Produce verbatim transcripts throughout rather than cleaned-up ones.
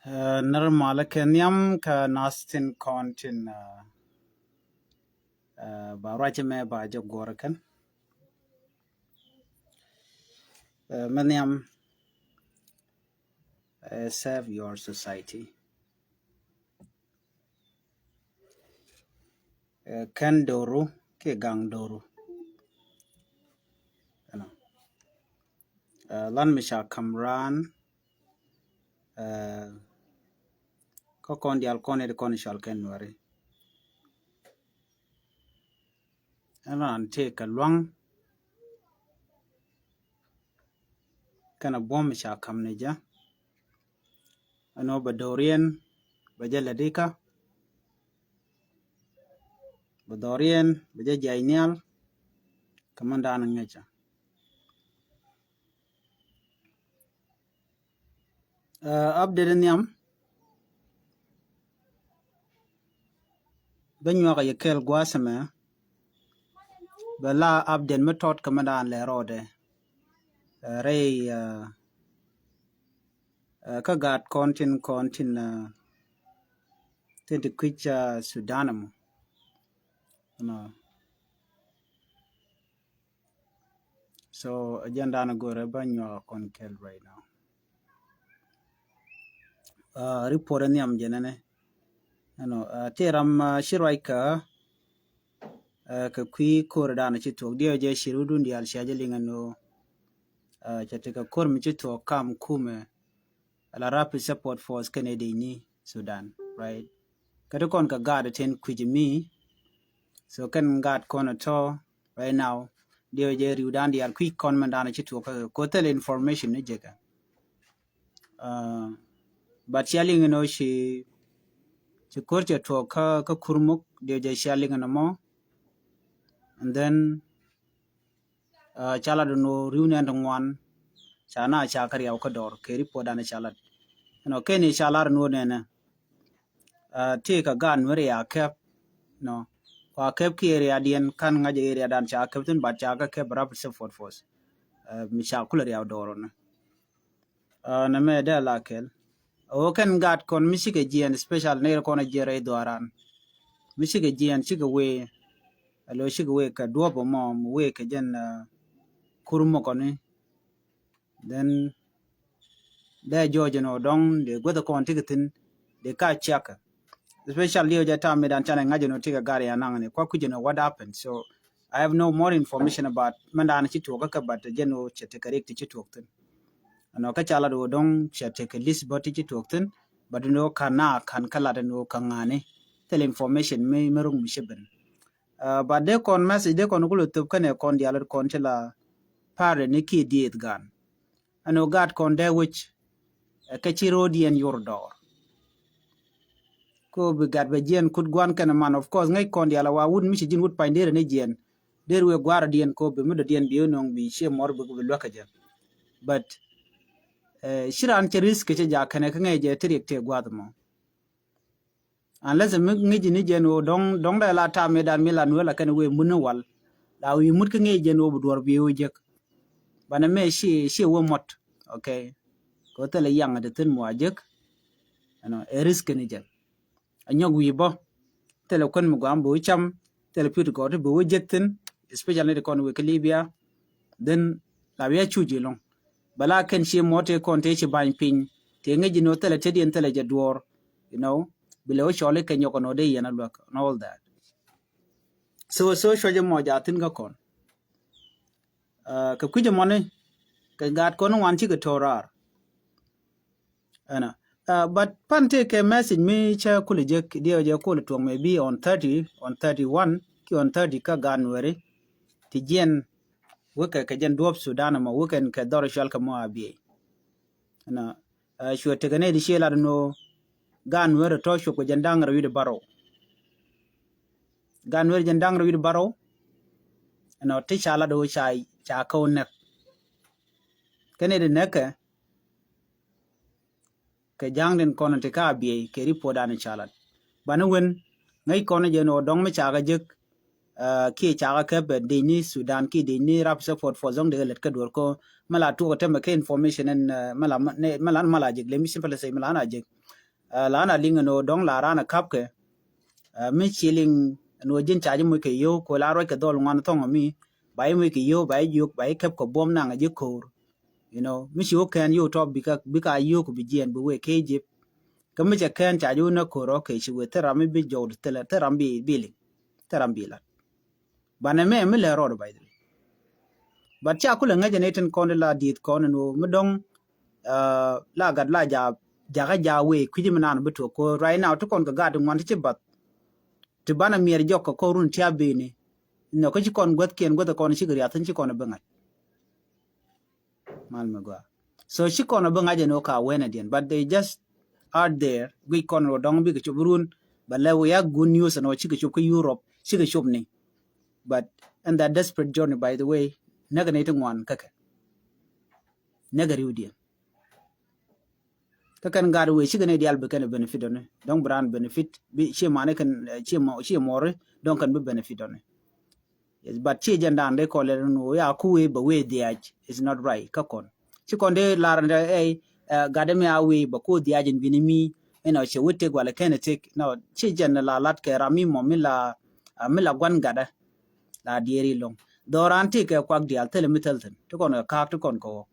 Nir malä kɛ nhiam kä nath tin kɔn tin ba ruac mɛ ba jɛ guɔr kɛn. Mɛ nhiam, save your society. Kɛn doru kiɛ gaŋ doru. Lan mi ca kam raan kä kɔn dial kɔn it kɔn ical kɛn nuɛri. Ɛn raan tëë kɛ luaŋ kɛn a buɔ̱m ca kam ni jɛ. Ɛn ɣöö bɛ do̱riɛn bɛ jɛ lɛ dikä, bɛ do̱riɛn bɛ jɛ jiac nhial. Kɛ mɛn daanɛ ŋäcä. Update nhiam bä nyuak a yɛ kɛl gua̱a̱th ɛmɛ. Bɛ la update mi tɔt kɛ mi daan lɛ rɔɔdɛ rɛy kä gaat kɔn tin kɔn tin tin ti kui̱c Sudan ɛmɔ. So agenda ni go̱rɛ bä nyuak kɔn kɛl right now. Report ni am jɛ nɛnɛ. Ɛnɔ ti ram ci ruac kä kɛ kui̱ ko̱r dan ci tuɔk diɛ jɛ ci rudun dial cia jɛ liŋ ɛn ɣöö cɛ ti kɛ ko̱r mi ci tuɔk kam kumɛ ala Rapid Support Force kɛnɛ dee ni Sudan, right? Kä ti kɔn kɛ gaat tin kui̱c mi. So kɛn gaat kɔn tɔ right now diɛ jɛ riw dan dial kui̱ kɔn mɛn dan ci tuɔk kä ko̱ thil information ni jɛ kɛ. But cia liŋ inɔ ci ci ko̱r cɛ tuɔk kä kä Kurmuk diɛ jɛ cia liŋ inɔ mɔ. And then ca lat inɔ riw nɛn ti ŋuan ca na ca kä riaw kä dɔr kɛ report dan ca lat. Inɔ kɛn i̱ ca lat inɔ nɛnɛ ti kɛ gaat nuɛri a kɛp. Nɔ kua kɛp ki area diɛn kan ŋa̱c area dan ca kɛp thin but ca kä kɛp Rapid Support Force. Mi ca kulɛ riaw dɔr inɔ. Nɛ mɛ dee la kɛl. Ɣöö kɛn gaat kɔn mi cikɛ jiɛn special nɛy kɔn a jiɛn rɛy dhuaaran. Mi cikɛ jiɛn cikɛ wee. Alo cikɛ wee kɛ duɔp ɛmɔ mi wee kɛ jɛn Kurmuk kɔni. Then dee jɔɔc ɛn ɣöö dɔ̱ŋ dee guäth kɔn tikɛ thi̱n dee ka ciakɛ. Especially diɛ jɛ tam mi dan canɛ ŋa̱c ɛn ɣöö tikɛ gaat ya naŋ ni kua kui̱c ɛn ɣöö what happened. So I have no more information about mɛn dan ci tuɔk kä kɛ but jɛn ɣöö cɛ tekɛ rik ti ci tuɔk thi̱n. Ɛnɔ kä ca lat ɣöö dɔ̱ŋ cɛ tekɛ list bä ti ci tuɔk thi̱n. But ɛn ɣöö ka̱n na ka̱n kä lat ɛn ɣöö kä ŋa̱ni thil information mi mi ruk mi ci ben. But dee kɔn message dee kɔn kulɛ thop kɛnɛ kɔn dial kɔn ci la parɛ ni kiɛ dieth gan. Ɛn ɣöö gat kɔn dee wec ɛ kɛ ci ro̱o̱diɛn yor dɔɔr. Ko bi gat bɛ jiɛn kut guan kɛn man, of course ŋäc kɔn dial a wa wut mi ci ji̱n wut pany derɛ ni jiɛn. Der wee gua̱a̱r diɛn ko bi mi dɔ̱diɛn bi wä nöŋ bi ciɛ mɔr bi bi luäk kɛ jɛ. But ci raan cɛ risk kɛ cɛ jak kɛnɛ kä ŋäc jɛ ti riɛk tëë gua̱a̱th mɔ. Unless mi ŋi̱ci ni jɛn ɣöö dɔ̱ŋ dɔ̱ŋ dee la tam mi dan mi la nuel a kɛn wee mun ni wal la wi̱i̱ mut kä ŋi̱ci jɛn ɣöö bi duɔ̱r bi ɣöö jek. Banɛ mɛ ci ci wee mɔt. Okay. Kɛ ɣöö thilɛ yaŋ a ti thi̱n mɔ a jek. Ɛnɔ ɛ risk ni jɛn a nyɔk wi̱i̱ bä. Thilɛ kuän mi guam bi wee cam. Thilɛ pi̱t gɔɔt bi wee jek thi̱n. Especially ni ti kɔn wee kä Libya. Then la wi̱i̱ a cuc ilɔŋ bɛ la kɛn ci mɔ tëë kɔn tëë ci ba̱ny piny tëë ŋäc ji̱n ɣöö thilɛ tetdiɛn thilɛ jɛ duɔ̱ɔ̱r. You know, bi lɛ wä cɔl i̱ kɛ nyɔk ɛn ɣöö dee yɛn a luäk and all that. So so cuɔc ɛmɔ jaathin kä kɔn kɛ kui̱c ɛmɔni kɛ gaat kɔn ŋuan cikɛ to̱r raar. Ɛnɔ but pan tëë kɛ message mi cä kulɛ jek diɛ jɛ kulɛ tuɔk maybe on thirty on thirty one ki on thirty kä gaat nuɛri. Ti jiɛn wekɛ kɛ jɛn duɔ̱ɔ̱p Sudan ɛmɔ wekɛn kɛ dhɔr cual kɛ mɔ a biey. Ɛnɔ cuɛ tekɛ nɛy ti ciɛ lat ɛn ɣöö gaat nuɛri tɔ̱ cuɔp kɛ jɛn da̱ŋ rɛw wi̱cdɛ bärɔw. Gaat nuɛri jɛn da̱ŋ rɛw wi̱cdɛ bärɔw. Ɛnɔ ti ca lat ɣöö ca ca kä wä näk. Kɛ nɛy ti näkɛ kɛ ja̱a̱ŋ tin kɔn ti ka a biey kɛ report dan ca lat. Banɛ wen ŋäc kɔn jɛ ni ɣöö dɔ̱ŋ mi ca kä jek kiɛ ca kä kɛp bɛ dec ni Sudan kiɛ dec ni Rapid Support Force dɔ̱ŋ dee kɛ lät kä duɔ̱ɔ̱r kä mi la tuɔk ɛ tämɛ kɛ information ɛn mi la mi la mi la jek lemi simply say mi la na jek. Ɛ, la na liŋ ɛn ɣöö dɔ̱ŋ la raan ɛ ka̱pkɛ. Ɛ, mi ci liŋ ɛn ɣöö ji̱n ca ji̱ moc kɛ yio̱w kɛ ɣöö la ruac kɛ dhɔl ŋuan thɔŋ ɛmi. Ba ji̱ moc kɛ yio̱w, ba ji̱ jiök, ba ji̱ kɛp kɛ buɔ̱m naŋ ɛ ji̱ ko̱o̱r. You know, mi ci wä kɛn yio̱w tɔ̱ bika, bika yio̱w kɛ bi jiɛɛn bi wee kɛ Egypt. Kä mi cɛ kɛn ca ji̱ wä nä ko̱o̱r, okay, ci wee thil ram mi bi jɔw thilɛ, thil ram bi, bi liŋ. Thil ram bi lat. Banɛ mɛ mi lɛ rɔɔd, by the way. But ca kulɛ ŋäcɛ ni tin kɔn di la dieth kɔn ni wä mi dɔŋ, uh, la gat la ja, jakä ja wee kui̱ci mi naan bi tuɔk ko right now ti kɔn kɛ gat ŋuan ti ci bath. Ti banɛ miɛr jɔk kɛ kɔn run tia beni. Nɔ kä ci kɔn guäth kiɛn guäth kɔn ci kɛ riath thin ci kɔn bi ŋa̱c. Mal mi gɔaa. So ci kɔn bi ŋa̱c ɛn ɣöö ka wen adiɛn, but they just out there guic kɔn rɔ dɔŋ bikɛ cop run. But lɛ wä ya good news ɛn ɣöö cikɛ cop kä Europe, cikɛ cop ni. But in that desperate journey, by the way, näkɛ ni ti ŋuan kä kɛ näkɛ riwdiɛn. Kä kɛn gat wee cikɛ ni dial bi kɛn benefit ɔni. Dɔŋ bi raan benefit bi ci mani kɛn, eh, ci mɔ, ci mɔri dɔŋ kɛn bi benefit ɔni. Yes, but ci jɛn dan de kɔlɛ ni wä ya ku wee bɛ wee dhiac is not right kä kɔn. Ci kɔn de lar ni ɛ, eh, gat mi a wee bɛ ku dhiac in bini mi, you know, ci wee tek walɛ kɛn tek. No, ci jɛn la lat kɛ ram mi mɔ mi la, ah, mi la guan gatdä. La dieri lɔŋ. Dhɔran ti kɛ kuak dial thilɛ mi thil thin. Ti kɔn kɛ kaak ti kɔn kɛ wä.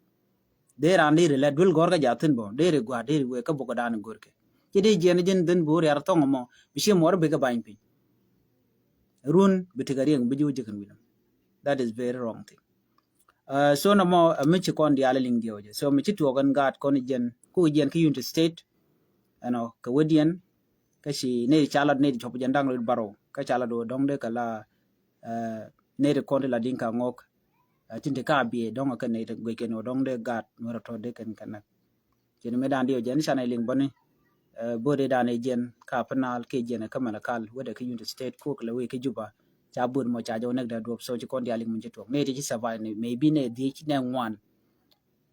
Dee raan dee ri lɛ duel gɔr kä jathin bɔ, dee ri gua̱a̱r, dee ri wee kä bok dan görkɛ. Ci dee jiɛn ji̱n dhin bi wä riar thɔŋ mɔ, bi ci mɔr bi kɛ bany piny. Run bi ti kɛ riɛŋ bi ji̱ wä ji̱ kɛn wi̱nɛ. That is very wrong thing. Uh, so nɔmɔ, uh, mi ci kɔn diaal liŋ diɛw jɛ. So mi ci tuɔk ɛn gaat kɔn jiɛn, ku jiɛn kä Unity State. Ɛnɔ, kɛ wä diɛn, kä ci nɛy ca lat nɛy cɔp jɛn da̱ŋ rit barɔw. Kä ca lat wä dɔŋ dee kɛ la, uh, nɛy ti kɔn ti la di̱ŋ ka ŋɔk. Uh, tin ti ka biɛ dɔŋ kɛ nɛy ti guic kɛn wä dɔŋ dee gaat, nuɔr tɔ dee kɛn kɛ nak. Cin mi dan diɛw jɛn canɛ liŋ bäni, eh, bo̱o̱dɛ dan ɛ jiɛn ka Upper Nile kɛ jiɛn kä Malakal, wetdɛ kä Unity State, kok lɛ wee kä Juba. Ca bo̱o̱d mɔ ca jɔw näk da duɔp, so ci kɔn diaal liŋ min ci tuɔk. Nɛ ti ci survive ni, maybe nɛ dhiec nɛ ŋuan.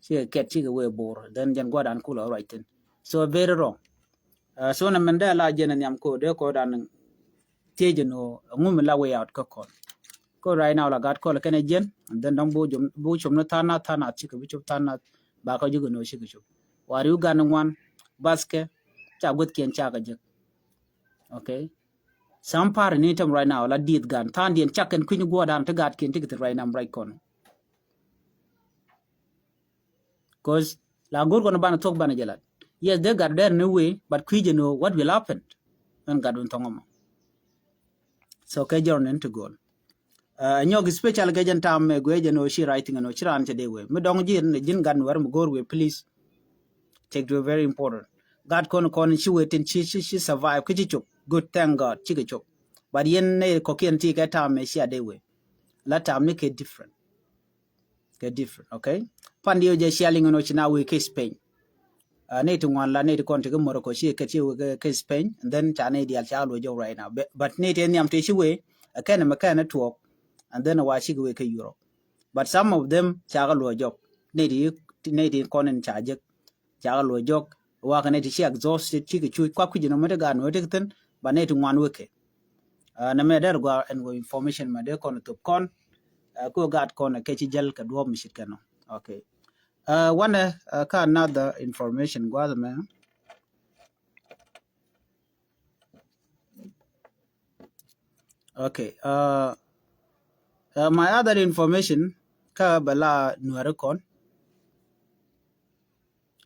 Cikɛ kɛt cikɛ wee bo̱o̱r, then jɛn gua̱dan kulɛ ruac thin. So very wrong. Uh, so nɛ mɛn dee la jɛn ɛ nhiam ko dee kɔ dan thiec ɛn ɣöö ɛŋu mi la way out kä kɔn. Ko right now la gat kɔl kɛn ɛ jiɛn, and then dɔŋ bu jom, bu com ni tha̱a̱ŋ nath, tha̱a̱ŋ nath cikɛ bi cop, tha̱a̱ŋ nath ba kä ji̱ kɛ nöö cikɛ cop. Wa riw gan ŋuan, baskɛ, ca guäthkiɛn ca kɛ jek. Okay. Some part ni tem right now la dieth gan, tha̱a̱ŋdiɛn cak kɛn kui̱ny guɔ̱ɔ̱r dan ti gatkiɛn ti kɛ thi̱n right now right kɔn. Cause la go̱r kɔn banɛ thuɔ̱k banɛ jɛ lat. Yes, dee gat dɛr ni wee, but kui̱ jɛ ni what will happen. Ɛn gat wun thɔŋ ɛmɔ. So kɛ jɔr ni ti go̱l. Uh, nyɔk especially kɛ jɛn tam mɛ guɛ jɛ ni wee ci right thing ni wee ci raan cɛ dee wee. Mi dɔŋ ji̱ ni ji̱n gat ni wɛr mi go̱r wee, please. Take to a very important. Gat kɔn kɔn ci wee tin ci, ci, ci survive, ki ci cop. Good, thank God, ci kɛ cop. But yɛn ni kɔkiɛn ti kɛ tam mɛ ci a dee wee. La tam ni kɛ different. Kɛ different, okay? Pan diɛw jɛ cia liŋ ɛn ɔ ci na wee kä Spain. Uh, nɛy ti ŋuan la nɛy ti kɔn ti kä Morocco ci kɛ ci wee kä, kä Spain, and then ca nɛy diaal ca luɔ jɔw right now. Be-, but nɛy ti nhiam ti ci wee, uh, kɛn mɛ kɛn tuɔɔk, and then wa ci kɛ wee kä Europe. But some of them ca kɛ luɔ jɔk. Nɛy ti, nɛy ti kɔn in ca jek. Ca kɛ luɔ jɔk, wakɛ nɛy ti ci exhausted, ci kɛ cuc kuak kui̱c nɔ mi ti gaat nɔ ti kɛ thi̱n, ba nɛy ti ŋuan wekɛ. Uh, nɛ mɛ dɛr gua ɛn wä information mɛ dee kɔn thop kɔn, uh, ko gaat kɔn kɛ ci jäl kɛ duɔp mi cit kɛ nɔ. Okay. Uh, wanɛ, uh, kä another information gua̱th mɛ. Okay. Uh, uh, my other information kä bɛ la nuäri kɔn.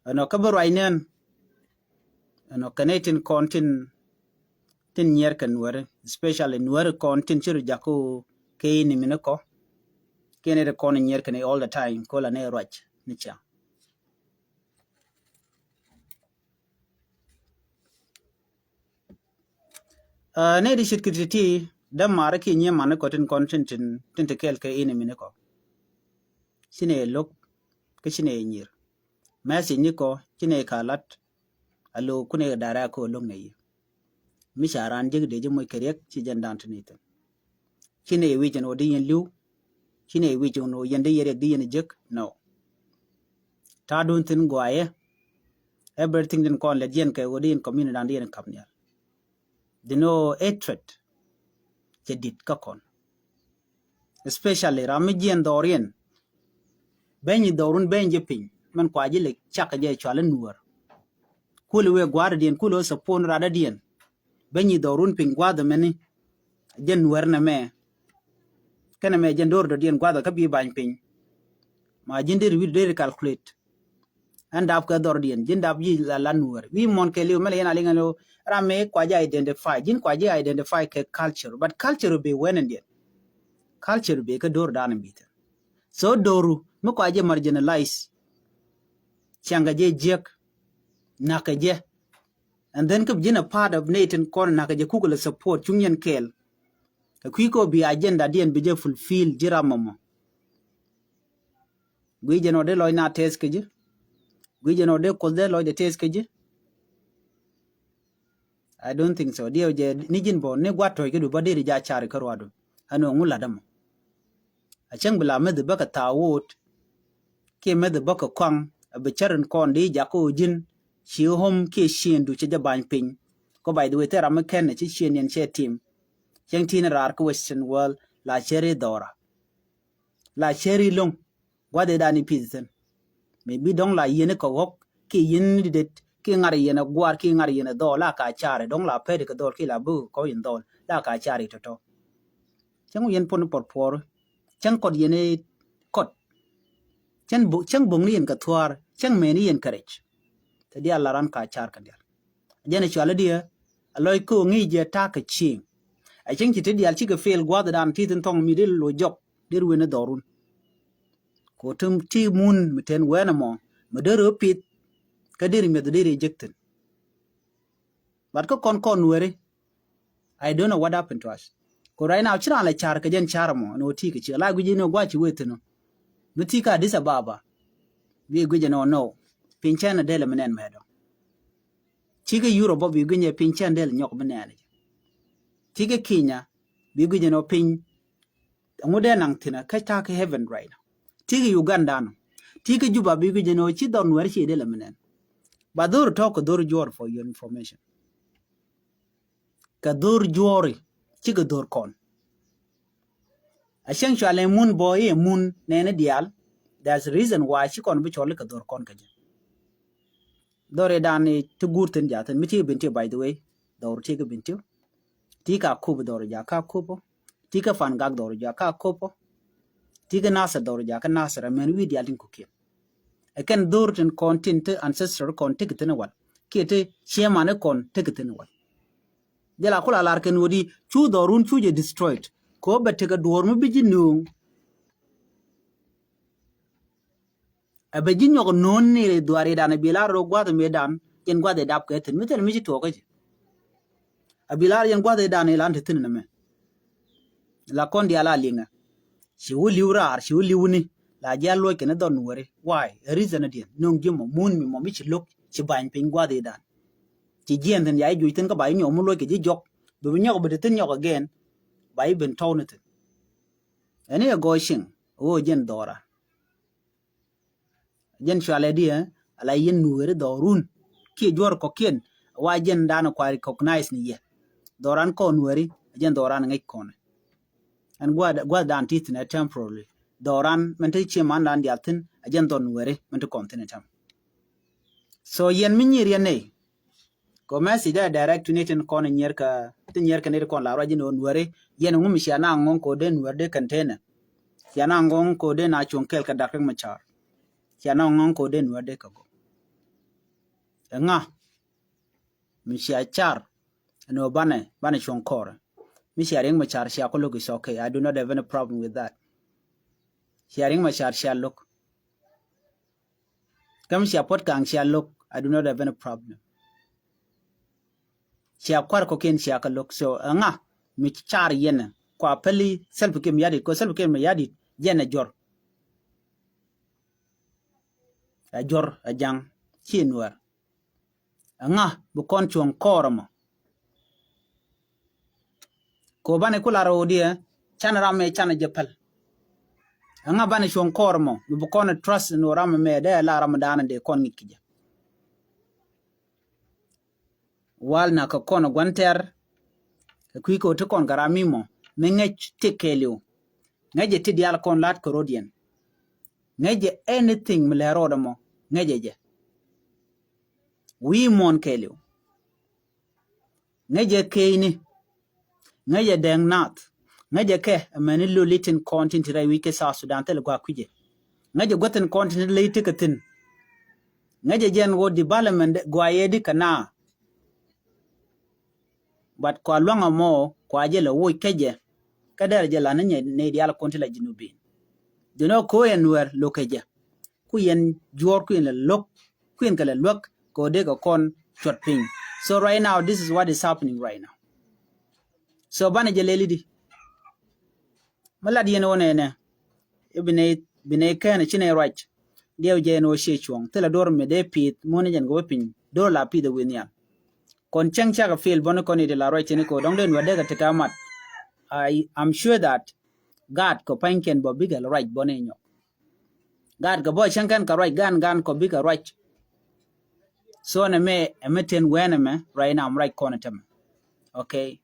Ɛnɔ kä bɛ ruac nɛn. Ɛnɔ kɛ nɛy tin kɔn tin, tin nyiɛr kɛ nuäri, especially nuäri kɔn tin ci ru jaku kɛ ini mini kɔ. Kɛ nɛy ti kɔn nyiɛr kɛ ni all the time, ko la nɛy ruac ni cia. Uh, nɛy ti ce̱tkɛ ti̱ti̱ dämaari kiɛ nyiee mani kɔ tin kɔn tin, tin, tin ti kɛɛl kɛ ini mini kɔ. Ci nɛy lo̱k kä ci nɛy nyier. Message ni kɔ ci nɛy ka lat. A lo̱k ku nɛy ka da̱rɛ kɔ lo̱k nɛy. Mi ca raan jek dee ji̱ moc kɛ riɛk ci jɛn da̱a̱n ti ni thi̱n. Ci nɛy wi̱c ɛn ɣöö di yɛn li̱w. Ci nɛy wi̱c ɛn ɣöö yɛn di yɛn riɛk di yɛn jek. No. Ta̱a̱dun thi̱n guayɛ. Everything din kɔn lɛ jiɛn kɛ ɣöö di yɛn community dan di yɛn kap nhial. Di ni ɣöö hatred cɛ dit kä kɔn. Especially ram mi jiɛn dhɔriɛn. Beny dhɔrun beny jɛ piny. Mɛn kua ji̱ lɛ cak jɛ cual in nuɔr. Kuli wëë gua̱a̱r dɔ̱diɛn, kuli wëë support rat dɔ̱diɛn. Bä nyi dhɔrun piny gua̱a̱th mɛni. Jɛn Nuɛr nɛ mɛ. Kɛnɛ mɛ jɛn do̱r dɔ̱diɛn gua̱a̱th kä bi ba̱ny piny. Ma ji̱n deri wi̱r deri calculate. Ɛn dap kɛ dhɔrdiɛn, ji̱n dap yic la la Nuɛr. Wi̱i̱ muɔ̱n kɛɛliw mɛ lɛ yɛn a liŋɛ lo ram mëë kua jɛ identify. Ji̱n kua jɛ identify kɛ culture, but culture bi wɛn in diɛn. Culture bi kä do̱r dan in bi thin. So do̱ru mi kua jɛ marginalize. Ciaŋ kɛ jɛ jiäk. Nak kɛ jɛ. And then kä bi ji̱n a part of nation kɔn nak kɛ jɛ kukɛ lɛ support cuŋ yɛn kɛɛl. Kɛ kui̱ kɔ bi agenda diɛn bi jɛ fulfill ji̱ ram mɔmɔ. Gui̱c jɛn ɔ dee lɔc na tɛth kä ji̱. Gui̱c jɛn ɔ dee kuoth dee lɔc dee tɛth kä ji̱. I don't think so. Diɛw jɛ ni ji̱n bɔ ni gua̱t tɔ̱c kä du bä deri ja car kä ruadu. Ɛn ɔ ŋu lat ɛmɔ. A cäŋ bi la meth bä kɛ thaawot. Kiɛ meth bä kɛ kɔaŋ a bi cär in kɔn di jak kä ɔ ji̱n. Ci hom kiɛ cien du cɛ jɛ ba̱ny piny. Kɔ by the way thil ram mi kɛn ci cien yɛn cɛ tim. Cäŋ tin raar kä Western world la cär i̱ dhɔra. La cär i̱ lo̱ŋ. Gua̱th i̱ dan i̱ pi̱th thi̱n. Mëë bi dɔ̱ŋ la yieni kɛ ɣɔ̱k kiɛ yieni di det kiɛ ŋa̱r yieni gua̱a̱r kiɛ ŋa̱r yieni dhɔɔl la ka cari dɔ̱ŋ la pɛt kɛ dhɔɔl kiɛ la buk kɔ̱ in dhɔɔl la ka cari tɔ̱tɔ̱. Cäŋ wi̱i̱ yɛn puɔ̱n puɔr puɔr. Cäŋ kɔt yieni kɔt. Cäŋ bo̱ŋ ni yɛn kɛ thua̱a̱r. Cäŋ mɛni yɛn kɛ rɛc. Te diaal la ran ka car kɛ diaal. Jɛn ɛ cual i̱ diɛ a lɔc ko̱o̱ŋ i̱ jɛ ta̱a̱ kɛ cieŋ. A cieŋ ci ti diaal cikɛ fail gua̱a̱th dan ti thin thɔŋ mi dee lo jɔk dee ruëë ni dhɔrun. Ko ti ti mun mi ten wɛn ɛmɔ mi dee rɛ pith. Kä dee ri miɛth dee ri jek thin. But kä kɔn kɔn weri. I don't know what happened to us. Ko right now ci ran la car kɛ jɛn car ɛmɔ ni wä ti kɛ ci la guic ni wä gua̱c ci wee thin wä. Mi ti ka Addis Ababa. Bi guic ni wä no. Piny cɛn a del mi nɛn mɛdɔ. Ti kɛ Europe bɔ bi guic ni piny cɛn del nyɔk mi nɛn. Ti kɛ Kenya bi guic ni wä piny. Ŋu dee naŋ thin a kä ta kɛ heaven right now. Ti kɛ Uganda no. Ti kɛ Juba bi guic ni wä ci dhɔr Nuɛr ci del mi nɛn. Ba dhor tɔk kɛ dhor juɔr for your information. Kɛ dhor juɔri cikɛ dhor kɔn. A cieŋ cual in mun bɔ i̱ mun nɛni diaal. There's a reason why ci kɔn bi cɔl kɛ dhor kɔn kɛ jɛ. Dhor i̱ dan i̱ ti guur thin jathin mi ti bin ti by the way. Dhor ti kɛ bin ti. Ti ka kup dhor ja ka kup. Ti kɛ fan gak dhor ja ka kup. Ti kɛ nasir dhor ja ka nasir a mɛn wi̱i̱ diaal tin kukiɛn. Ɛ kɛn dhor tin kɔn tin ti ancestor kɔn ti kɛ thin wal kiɛ ti chairman kɔn ti kɛ thin wal. Jɛ la kula lar kɛn wä di cu dhɔrun cu jɛ destroyed. Ko bɛ tekɛ duɔr mi bi ji̱ nööŋ. A bɛ ji̱ nyɔk nööŋ ni ri dhuari dan a bi lar ro gua̱th mi dan jɛn gua̱th i dap kɛ thin mi thil mi ci tuɔk kä ji̱. A bi lar jɛn gua̱th i dan i lan ti thin ni mɛ. La kɔn diaal a liŋɛ. Ci wä li̱w raar ci wä li̱w ni la jial luɔc kɛn dhɔn weri. Why? A reason a diɛn nööŋ ji̱ mɔ mun mi mɔ mi ci lo̱k ci ba̱ny piny gua̱th i dan. Ci jiɛn thin ya i̱ juc thin kä ba i̱ nyɔk mi luɔc kɛ ji̱ jɔk. Bi bi nyɔk bi ti thin nyɔk again. Ba i̱ ben tɔw ni thin. Ɛn i̱ ɛ gɔɔy cieŋ ɣöö jɛn dhɔra. Jɛn cualɛ diɛ ala yɛn Nuɛri dhɔrun kiɛ juɔr kɔkiɛn. Wa jɛn dan kua recognize ni yɛ dhɔran kɔn Nuɛri. Jɛn dhɔran ŋäc kɔn ɛn gua̱th dan ti thin ɛ temporarily. Dhɔran mɛn ti chairman dan diaal thin a jɛn dhɔr Nuɛri mɛn ti kɔn thin ɛ tem. So yɛn mi nyir yɛn nɛy. Kɛ message dee direct ni tin kɔn nyier kä ti nyier kä ni ti kɔn la ruac ni wä Nuɛri. Yɛn ŋu mi cia na ŋɔŋ ko dee Nuɛri dee container. Cia na ŋɔŋ ko dee na cuɔ̱ŋ kɛl kä Dak Riek Machar. Cia na ŋɔŋ ko dee Nuɛri dee kä gɔk. Ɛŋa mi cia car ɛn ɣöö banɛ banɛ cuɔ̱ŋ kɔɔrɛ. Mi cia Riek Machar cia kɔ lo̱k, is okay. I do not have any problem with that. Cia Riek Machar cia lo̱k. Kä mi cia Puɔt Kaŋ cia lo̱k, I do not have any problem. Cia kuar kɔkiɛn cia kä lo̱k. So ɛŋa mi car yɛn kua pɛli Salva Kiir Mayardit, kɔ Salva Kiir Mayardit jɛn ɛ juɔr. Ɛ juɔr ɛ jaŋ ci Nuɛr. Ɛŋa bi kɔn cuɔ̱ŋ kɔɔr ɛmɔ? Ko banɛ ku lar ɣöö diɛ can ram ɛ can jɛ päl. Ɛŋa banɛ cuɔ̱ŋ kɔɔr ɛmɔ mi bi kɔn trust ni ɣöö ram ɛmɛ dee la ram dan dee kɔn ŋic ki jɛ. Wal na kä kɔn gua̱n tɛr. Kɛ kui̱ kɛ ɣöö ti kɔn kɛ ram mi mɔ mi ŋäc ti kɛɛliw. Ŋäc jɛ ti diaal kɔn la̱t kɛ ro̱diɛn. Ŋäc jɛ anything mi lɛ rɔɔdɛ mɔ ŋäc jɛ jɛ. Wi̱i̱ muɔ̱ɔ̱n kɛɛliw. Ŋäcɛ kɛɛni. Ŋäcɛ dɛŋ naath. Ŋäcɛ kɛ amäni loli tin kɔn tin ti rɛy wi̱c kɛ South Sudan thilɛ gua̱a̱k kui̱cɛ. Ŋäcɛ gua̱th tin kɔn tin ti ley tekɛ thi̱n. Ŋäcɛ jɛn ɣöö development gua̱a̱yɛ di kɛ naa. But kua luaŋ amɔ kua jɛ lɛ woc kä jɛ. Kä derɛ jɛ la ni nyɛ ni diaal kun ti la Junubin. Duni ɔ ko̱ yɛn Nuɛr lo̱k kɛ jɛ. Ku yɛn juɔr ku yɛn lɛ lo̱k ku yɛn kɛ lɛ luäk kɛ ɔ dee kɛ kɔn cuɔt piny. So right now this is what is happening right now. So banɛ jɛ lɛli di. Mi lat yɛn wä nɛnɛ. I̱ bi nɛy bi nɛy kɛn ci nɛy ruac. Diɛw jɛ yɛn wä ciɛ cuɔ̱ŋ thilɛ duɔr mi dee pi̱i̱th mun ni jɛn kɛ wä piny duɔr la pi̱i̱th ɛ wi̱i̱ nhial. Kɔn cäŋ cakɛ fil bɔni kɔn i̱ ti la ruac tini kɛ wä dɔ̱ŋ dee nuɛ dee kɛ ti kɛ mat. I am sure that gaat kɔ pa̱nykiɛn bɔ bikɛ ruac bɔni nyɔk. Gaat kɛ bɔ cäŋ kɛn kɛ ruac gan gan kɔ bikɛ ruac. So nɛ mɛ ɛmɛ ten wɛnɛ mɛ ruac nam ruac kɔn tɛmɛ. Okay.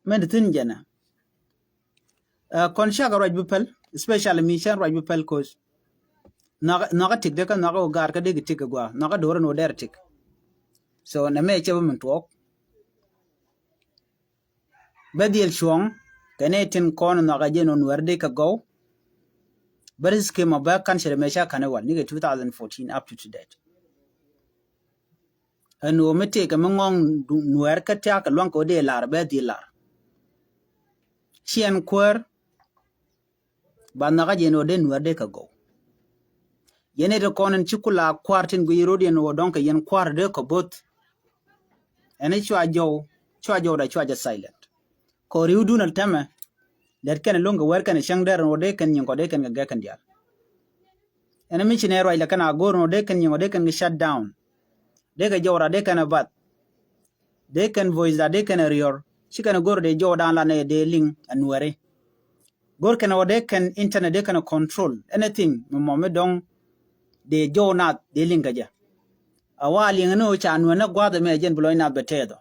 Mɛn ti thi̱n jɛnɛ. Kɔn cakɛ ruac bi päl, especially mi cɛn ruac bi päl koc. Nhɔakä tik dee kä nhɔakä wä gaar kä dee kɛ tik kɛ gua̱a̱ nhɔakä do̱rä ni wä dɛr tik. So nɛ mɛ cɛ bi min tuɔɔk. Bɛ dhiel cuɔ̱ŋ kɛ ni tin kɔn nhɔakä jɛ ni wä nuɛr dee kɛ gɔw. Bɛ ri scheme of bɛ country mɛ ca ka̱n iwal ni kɛ two thousand fourteen up to today. Ɛn ɣöö mi tëëkɛ mi ŋɔ̱ŋ nuɛɛr kä tia̱a̱ kɛ lua̱ŋ kɛ ɣöö dee la̱r bɛ dhil la̱r. Ciɛn kuäär ba nhɔakä jɛ ɛn ɣöö dee nuɛɛr dee kɛ gɔw. Yɛn ɛ ti kɔn ɛn ci kula kua̱r tin guic rot yɛn ɣöö dɔ̱ŋ kɛ yɛn kua̱r dee kɛ bo̱th. Ɛn cua jɔw cua jɔw da cua jɛ silent. Kɔ ri̱wdun al tɛmɛ. Lɛt kɛn lo̱ŋ kɛ wɛr kɛn cäŋ dɛr ɛn ɣöö dee kɛn nyiŋ kɔ dee kɛn kɛ gɛk kɛn diaal. Ɛn mi ci nɛ ruac lɛ kɛn a go̱r ɛn ɣöö dee kɛn nyiŋ kɔ dee kɛn kɛ shut down. Dee kɛ jɔw ra dee kɛn a bath. Dee kɛn voice ra dee kɛn a riɔr ci kɛn a go̱r dee jɔw dan la nɛ dee liŋ a nuɛri. Go̱r kɛn ɣöö dee kɛn internet dee kɛn a control anything mi mɔ mi dɔ̱ŋ. Dee jɔw nath dee liŋ kɛ jɛ. A wa liŋ ni ɣöö ca nuɛn ni gua̱a̱th ɛmɛ jɛn bi lɔc nath bɛ tɛɛth ɔ.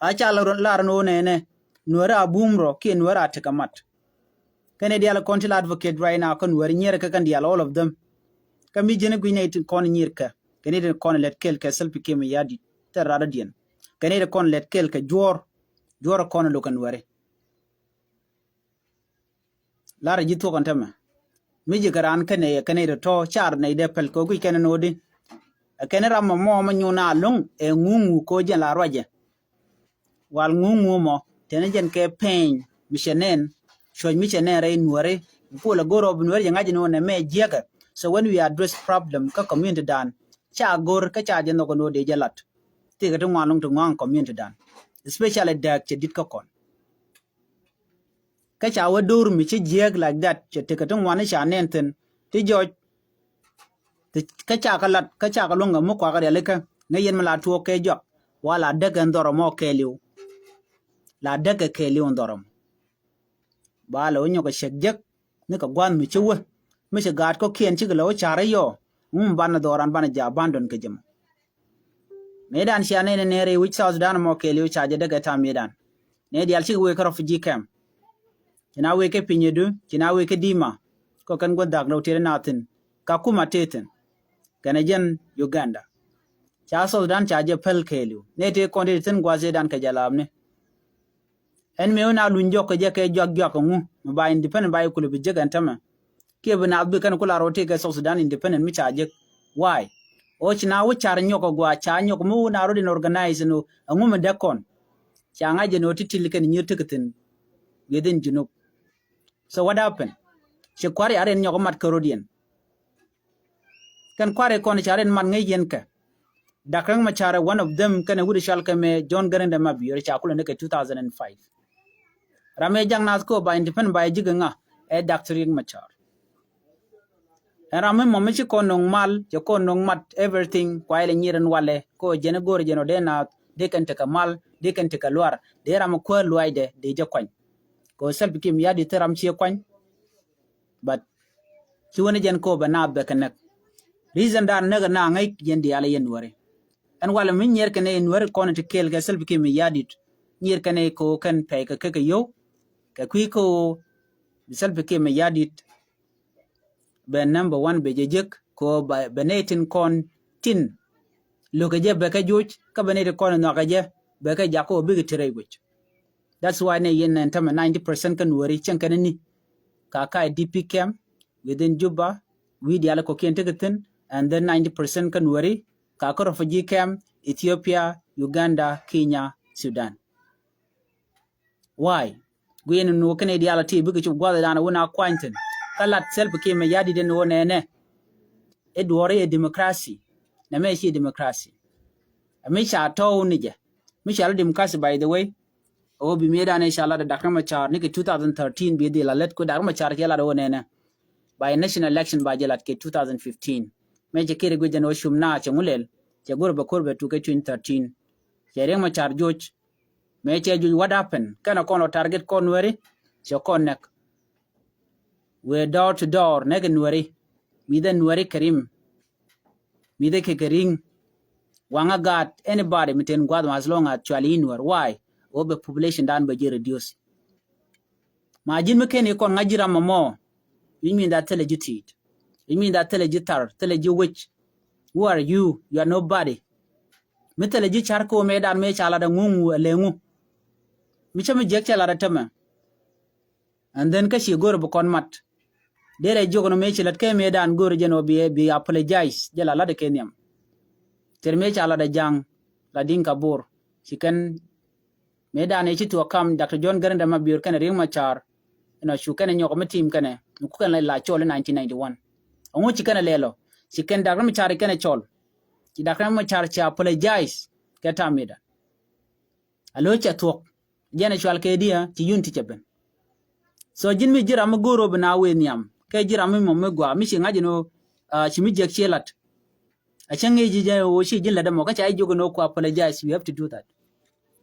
A ca lar ni ɣöö nɛnɛ nuɛri a bum rɔ kiɛ nuɛri a tekɛ mat. Kɛn i̱ diaal kɔn ti la advocate right now kä nuɛri nyiɛrɛ kä kɛn diaal all of them. Kä mi ji̱n i̱ gui̱ny nɛy tin kɔn nyier kɛ kɛn i̱ tin kɔn lɛt kɛl kɛ Salva Kiir Mayardit thil rat rɔ̱diɛn. Kɛn i̱ tin kɔn lɛt kɛl kɛ juɔ̱ɔ̱r juɔ̱ɔ̱r kɔn lo̱k kɛ nuɛri. Larɛ ji̱ thuɔ̱k ɛn tämɛ mi ji̱ kɛ raan kɛn ɛ kɛn ɛ tɔ̱ car nɛy dee päl kɛ guic kɛn ɛ no̱o̱di. Ɛ kɛn ram mɔ mɔ mɛ nyun a lo̱ŋ ɛ ŋuŋu ko̱ jɛn la ruacɛ. Wal ŋuŋu mɔ tɛn jɛn kɛ pɛny mi cɛ nɛn cuɔ̱c mi cɛ nɛn rɛy nuɔ̱ri. Puɔl ɛ go̱r ɔ bi nuɔ̱ri jɛ ŋa̱c ni wä nɛ mɛ jiɛkɛ. So when we address problem kä community dan ca go̱r kä ca jɛ nhɔk ni wä dee jɛ lat. Thikɛ ti ŋuan lo̱ŋ ti ŋuan community dan especially dääk cɛ dit kä kɔn. Kä ca wä do̱r mi ci jiääk like that cɛ tekɛ ti ŋuani ca nɛn thi̱n ti jɔc. Kä ca kä lat kä ca kä luäŋ kɛ mi kuakä rialikä ŋäc yɛn mi la tuɔɔk kɛ juak. Wa la däk ɛn dhɔrɔ mɔ kɛɛliw. La däk kɛ kɛɛliw ɛn dhɔrɔ mɔ. Ba lɛ wä nyɔk kɛ cɛk jek ni kɛ gua̱th mi ci wä mi ci gaat kɔkiɛn cikɛ lɛ wä ca̱r i̱ yɔ. Ŋum banɛ dhɔran banɛ jɛ abandon kɛ jɛ mɔ. Mëëdan cia nɛy ni nɛɛri wi̱c South Sudan mɔ kɛɛliw ca jɛ däk ɛ tam mëëdan. Nɛy diaal cikɛ wëë kä refugee camp. Ci na wëë kä Pinyädu ci na wëë kä Dima. Kɔ kɛn gua̱th dhak rɛw tëë na thi̱n ka kuma tëë thi̱n. Kɛnɛ jɛn Uganda. Ca South Sudan ca jɛ päl kɛɛliw nɛy tëë kɔn tëë thi̱n gua̱th tëëdan kɛ jɛ laapni. Ɛn mëë wä na luny jɔk kɛ jɛ kɛ juak juak kɛ ŋu mi ba independent ba ikulɛ bi jek ɛn tämɛ. Kiɛ bi naath bi kɛn ku la rɔ tëëkɛ South Sudan independent mi ca jek. Why? Ɔ ci na wä car nyɔk ɛ gua ca nyɔk mi wä na rɔ din organize ni wä ɛŋu mi däk kɔn. Ca ŋa̱c jɛ ni wä ti til kɛn nyier ti kɛ thi̱n. Within Junub. So what happened? Ci kua̱r ya rin nyɔk mat kɛ rɔ diɛn. Kɛn kua̱ri kɔn ca rin mat ŋäc yɛn kɛ. Dak Riek Machar one of them kɛn wut cɔal kɛ mɛ John Garang de Mabior ca kulɛ ni kɛ two thousand and five. Ram ɛ jak nath ko ba independent ba ɛ jik ŋa ɛ Dak Riek Machar. Ɛn ram mi mɔ mi ci kɔn no̱ŋ mal cɛ kɔn no̱ŋ mat everything kuay lɛ nyir ɛn walɛ ko jɛn go̱r jɛn ɔ dee nath dee kɛn tekɛ mal dee kɛn tekɛ luar dee ram kuäär luaacdɛ dee jɛ kuany. Ko Salva Kiir Mayardit thil ram ciɛ kuany. But ci wä ni jɛn ko bɛ naath bɛ kɛ näk. Reason dan näk na ŋäc yɛn diaal yɛn nuɔri. Ɛn walɛ mi nyier kɛ nɛ yɛn nuɔri kɔn ti kɛɛl kɛ Salva Kiir Mayardit. Nyier kɛ nɛ ko kɛn pɛy kɛ kɛ kɛ yio̱w. Kɛ kui̱ ko bi Salva Kiir Mayardit. Bɛ number one bɛ jɛ jek Kɛ ɣöö bɛ nɛy tin kɔn tin lo̱kɛ jɛ bɛ kɛ joc, kä bɛ nɛy tin kɔn in nhɔakɛ jɛ bɛ kɛ jak kɛ ɣöö bikɛ ti rɛy wec. That's why nɛ yɛn nɛn tämɛ ninety percent kä Nuääri cieŋ kɛn ni ka ka̱a̱c D P camp within Juba, wi̱i̱ diaal kɔ̱kiɛn tekɛ thi̱n, and then ninety percent kä Nuääri ka kä refugee camp Ethiopia, Uganda, Kenya, Sudan. Why? Guiɛn in wä kɛn idial a ti bikɛ cop gua̱th idan wä na kuany thi̱n. Kä lat Salva Kiir Mayardit in wä nɛnɛ. I̱ duɔ̱ɔ̱r i̱ democracy. Nɛ mɛ ci democracy. Ɛ mi ca tɔ̱w ni jɛ. Mi ca lɔ democracy, by the way. Ɛ wä bi mëëdan i̱ ca lat ɛ Dak Riek Machar ni kɛ two thousand thirteen bi dhil a lät kuɛ Dak Riek Machar cɛ lat ɛ wä nɛnɛ. By national election ba jɛ lat kɛ two thousand fifteen. Mɛ cɛ kiri guic jɛn wä cum na cɛ ŋulɛl. Cɛ go̱r bɛ ko̱r bɛ tu kɛ twenty thirteen. Cɛ Riek Machar joc. Mëë cɛ juc what happened? Kɛnɛ kɔn lɔ target kɔn Nuääri, cɛ kɔn nɛk. Wëë door to door, nɛk in Nuääri. Mi̱thɛ Nuääri kɛ rim. Mi̱thɛ kɛ kɛ ri̱ŋ. Waŋä gaat, anybody mi ten gua̱th ma as long as cuali in Nuäär. Why? Wä bɛ population dan bɛ ji̱ reduce. Ma ji̱n mi ken i̱ kɔn ŋa̱c ji̱ ram mɔmɔ. Which mean that thilɛ ji̱ ti̱i̱t. Which mean that thilɛ ji̱ thar, thilɛ ji̱ wec. Who are you? You are nobody. Mi thilɛ ji̱ car kɛ wä mëëdan mëë ca lat ɛ ŋuŋ ɛ lɛ ŋu. Mi cä mi jiäk cɛ lat ɛ tämɛ. And then kä ci go̱r bi kɔn mat. Derɛ jiök ni mëë ci lat kɛ mëëdan go̱r jɛn wä bi, bi apologize jɛ la lat ɛ kɛ nhiam. Tɛr mëë ca lat ɛ ja̱ŋ la Dinka Bor. Ci kɛn mëëdan ëë ci tuɔɔk kam Doctor John Garang de Mabior kɛnɛ Riek Machar. Inɔ cu kɛnɛ nyɔk mi tim kɛnɛ mi ku kɛn la la cɔl in nineteen ninety-one. Ɛŋu ci kɛnɛ lɛl ɔ? Ci kɛn Dak Riek Machar kɛnɛ cɔl. Ci Dak Riek Machar ci apologize kɛ tam mi dan. A lo̱c cɛ thuɔ̱k. Jɛn ɛ cual kɛ diɛ ci yun ti cɛ ben. So ji̱n mi ji̱ ram mi go̱o̱r ɔ bi na wee nhiam kɛ ji̱ ram mi mɔ mi gɔaa mi ci ŋa̱c ɛn ɣöö ci mi jiäk ci lat. A cä ŋi̱i̱c ji̱ jɛ ɣöö ci ji̱n lät ɛmɔ kä ca ji̱ jiök ɛn ɣöö ku apologize, you have to do that.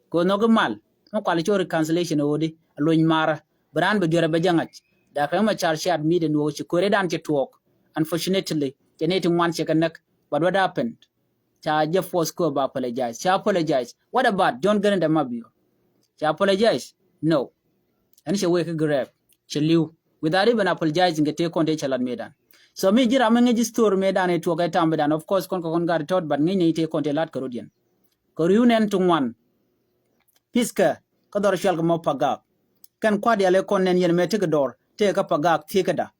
Kɛ ɣöö nhɔk i̱ mal mi kual i̱ cɔl reconciliation ɛ ɣöö di a lony marä bi raan bɛ duer ɛ bɛ jɛ ŋa̱c. Dak Riek Machar ci admit ɛn ɣöö ci ko̱riɛdan ci tuɔɔk. Unfortunately cɛ nɛy ti ŋuan cɛ kɛ näk. But what happened? Ca jɛ force kɛ ɣöö ba apologize. Ca apologize. What about John Garang de Mabior? Ca apologize? No. Ɛn cɛ wee kä grave cɛ li̱w without even apologizing kɛ tëë kɔn tëë cɛ lat mëëdan. So mi ji̱ ram mi ŋäc ji̱ story mëëdan ɛ tuɔɔk ɛ tam mëëdan, of course kɔn kɛ kɔn gat tɔt, but ŋäc ni tëë kɔn tëë lat kɛ rot yɛn. Kɛ ri̱w nɛn ti ŋuan. Peace kɛ kä dhɔr cual kɛ mɔ Pagak. Kɛn kua̱r diaal ɛ kɔn nɛn yɛn mɛ tekɛ dɔr tëë kä Pagak thiee käda.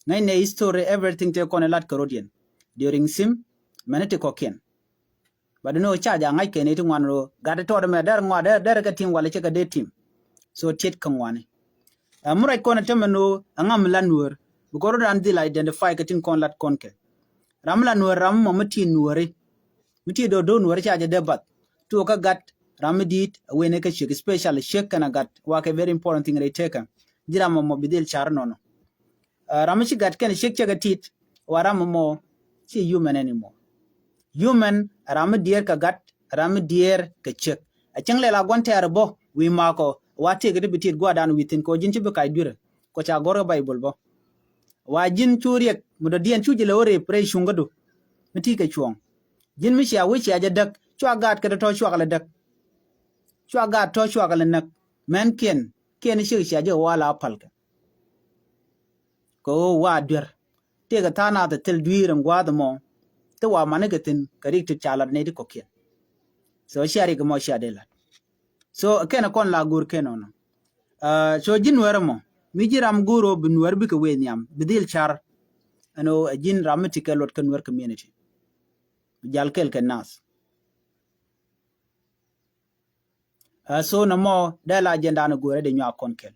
Ŋäc nɛ history, everything tëë kɔn ɛ lat kɛ rot yɛn. During sim mɛn ti kɔ̱kiɛn. But ni ɣöö ca ja̱ ŋa̱c kɛ ni ti ŋuan ro̱o̱ gat tɔɔt ɛmɛ dɛr ŋɔa dɛr dɛr kɛ tim walɛ cɛ kɛ dee tim. So tiet kɛ ŋuani. Ɛ mi ruac kɔn ɛ tämɛ ni ɣöö ɛŋa mi la Nuäär, because rot an dhil identify kɛ tin kɔn lat kɔn kɛ. Ram mi la Nuäär ram mi mɔ mi ti Nuääri. Mi ti do̱r do̱r Nuääri ca jɛ dee bath. Tuɔɔk kä gat ram mi di̱i̱t ɛ wen ɛ kä ciek, especially ciek kɛn ɛ gat wa kɛ very important thing rɛy tekɛ. Ji̱ ram mɔ mɔ bi dhil car nɔnɔ. Ɛ ram mi ci gat kɛn ciek cɛ kɛ tit wa ram mɔ mɔ ci human anymore. Human ɛ ram mi diɛɛr kɛ gat, ɛ ram mi diɛɛr kɛ ciek. Ɛ cäŋ lɛl a gua̱n tɛɛr bä wi̱i̱ makɔ wa tëëk ti bi tit gua̱a̱rdan wi̱i̱ thi̱n kɛ ɣöö ji̱n ci bi kac dui̱rɛ kɔ ca gɔ̱r kɛ Baibol bä. Wa ji̱n cu riɛk mi dɔ̱diɛn cu ji̱ lɛ wä rep rɛy cuŋ kädu mi ti kɛ cuɔ̱ɔ̱ŋ. Ji̱n mi cia wi̱c cia jɛ däk cua gaat kɛ tɔ̱tɔ̱ cua kɛ lɛ däk. Cua gaat tɔ̱ cua kɛ lɛ näk mɛn kiɛn kiɛn ciek cia jɛ wa la pal kɛ. Kɛ ɣöö wa duer tëëkɛ tha̱a̱ŋ nath thil dui̱i̱r in gua̱a̱th ɛmɔ. Thil wa manikɛ thi̱n kɛ rik ti ca lat nɛy ti kɔ̱kiɛn. So cia rik ɛmɔ cia dee lat. So kɛn kɔn la go̱o̱r kɛn ɔnɔ. So ji̱n Nuäär ɛmɔ mi ji̱ ram go̱o̱r ɔ bi Nuäär bikɛ wee nhiam bi dhil car. Ɛn ɣöö ɛ ji̱n ram mi ti kɛ luɔt kɛ Nuäär community. Bi jal kɛl kɛ nath. So nɔmɔ dee la agenda ni go̱o̱rɛ dee nyuak kɔn kɛl.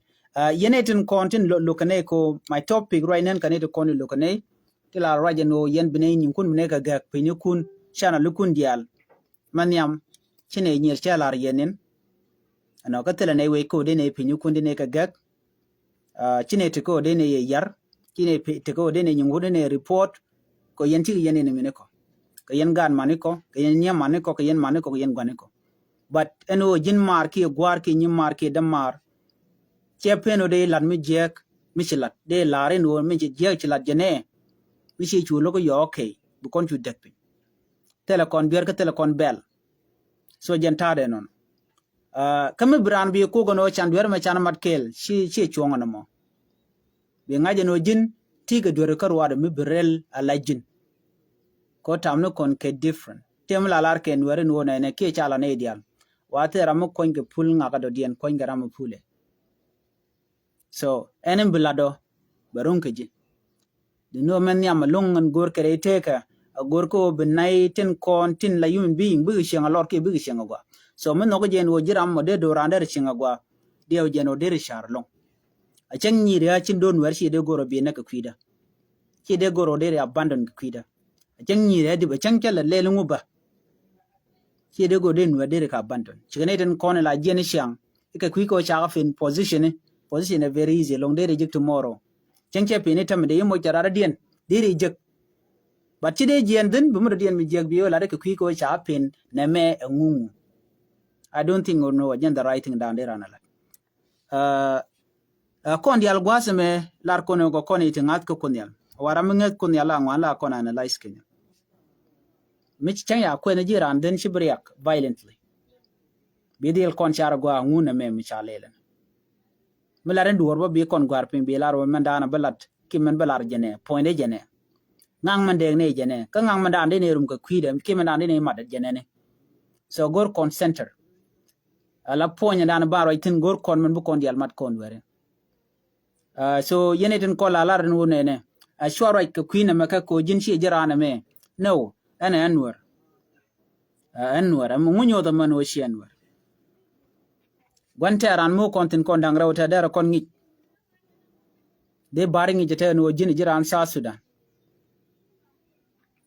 Yɛn ɛ tin kɔn tin lo̱k kɛ nɛy ko my topic ruac nɛn kɛ nɛy tin kɔn tin lo̱k kɛ nɛy. Ti la ruac ɛn ɣöö yɛn bi nɛy nyiŋkun bi nɛy kɛ gɛ̈k pinyikun channel ikun diaal. Mɛ nhiam ci nɛy nyier cɛ lar yɛn in. Ɛnɔ kä thilɛ nɛy wec ko dee nɛy pinyikun dee nɛy kɛ gɛ̈k. Ci nɛy ti kɛ ɣöö dee nɛy yɛ yar ci nɛy ti kɛ ɣöö dee nɛy nyiŋkun dee nɛy report. Kɛ yɛn cikɛ yɛn in mini kɔ kɛ yɛn gaat mani kɔ kɛ yɛn nyiam mani kɔ kɛ yɛn mani kɔ kɛ yɛn guani kɔ. But ɛn ɣöö ji̱n maar kiɛ gua̱a̱r kiɛ nyimaar kiɛ dämaar. Cɛ pen ɣöö dee lat mi jiääk mi ci lat dee la̱r in ɣöö mi ci jiääk ci lat jɛnɛ. Mi ci cu lo̱k yɔɔk kɛy bi kɔn cu däk piny. Thilɛ kɔn duer kä thilɛ kɔn bɛl. So jɛn ta̱a̱dɛ nɔn. Kä mi bi raan bi kok ɛn ɣöö can duer mɛ can mat kɛɛl ci ci cuɔ̱ŋ ɛn ɛmɔ. Bi ŋa̱c ɛn ɣöö ji̱n ti kɛ duer kä ruaadɛ mi bi rɛl a lac ji̱n. Ko tam ni kɔn kɛ different. Tëë mi la lar kɛ Nuɛri ni wä nɛnɛ kiɛ ca la nɛy diaal. Wa thil ram mi kuɔny kɛ pul ŋakä dɔ̱diɛn kuɔny kɛ ram mi pulɛ. So ɛn in bi lat ɔ bɛ ruŋ kɛ ji̱. Di ni ɔ mɛn nhiam a luŋ ɛn go̱r kɛ rɛy tëëkä a go̱r kä ɔ bi nɛy tin kɔn tin la human being bikɛ cieŋ a lɔr kiɛ bikɛ cieŋ a gua. So mi nhɔk jɛn ɔ ji̱ ram ɔ dee do̱ran derɛ cieŋ a gua. Diɛw jɛn ɔ derɛ car luŋ. A cäŋ nyiri a cin do̱r Nuɛr ci dee go̱r ɔ bi nɛ kɛ kui̱dä. Ci dee go̱r ɔ derɛ abandon kɛ kui̱dä. A cäŋ nyiri a dip a cäŋ cä lɛ lɛl ŋu bä. Ci dee go̱r dee Nuɛr derɛ kɛ abandon cikɛ nɛy tin kɔn la jiɛn i̱ ciaŋ. Ikɛ kui̱ kɛ ɔ cakɛ fin position i̱ position i̱ very easy lɔŋ derɛ jek tomorrow. Cäŋ cɛ pin i̱ tämɛ dee i̱ moc tɛ rat adiɛn derɛ jek. But ci dee jiɛn dhin bi mi dɔ̱diɛn mi jiɛk bi ɣöö lat ikɛ kui̱ kɛ ɣöö ca pin nɛ mɛ ɛ ŋuŋu. I don't think ɣöö nɔ wä jɛn the right thing down dee ran a lat. Ɛ kɔn dial gua̱a̱th ɛmɛ lar kɔn ɛ gɔ kɔn iti ŋa̱th kä Kuoth Nhial. Wa ram mi ŋäth Kuoth Nhial la ŋuan la kɔn analyze kɛ nyɛ. Mi ci cäŋ ya kuɛn ji̱ ran dhin ci bi riak violently. Bi dhil kɔn car gɔaa ŋun ɛmɛ mi ca lɛl ɛn. Mi lar in duɔ̱ɔ̱r bä bi kɔn gua̱a̱r piny bi lar wä mɛn da̱a̱n a bi lat ki mɛn bi lar jɛnɛ puɔ̱nydɛ jɛnɛ. Ŋaŋ mɛn dɛɛk ni jɛnɛ kä ŋaŋ mɛn da̱a̱n dee ni rum kɛ kui̱dɛ ki mɛn da̱a̱n dee ni mat jɛnɛ ni. So go̱r kɔn center. Ala puɔ̱ny da̱a̱n ba ruac thi̱n go̱r kɔn mɛn bi kɔn dial mat kɔn wɛri. So yɛn itin kɔn la lar in wun nɛnɛ a cua ruac kɛ kui̱n ɛmɛ kɛ ko ji̱n ci ji̱ raan ɛmɛ. No ɛn ɛ ɛn wɛr. Ɛn nuɛr ɛmɛ ŋu nyoth ɛmɛn wä ciɛ nuɛr. Gua̱n tɛɛr an mi wä kɔn thi̱n kɔn da̱ŋ rɛw tɛɛr dɛrɛ kɔn ŋic. Dee bar ŋic tɛɛr ni wä ji̱n ji̱ raan South Sudan.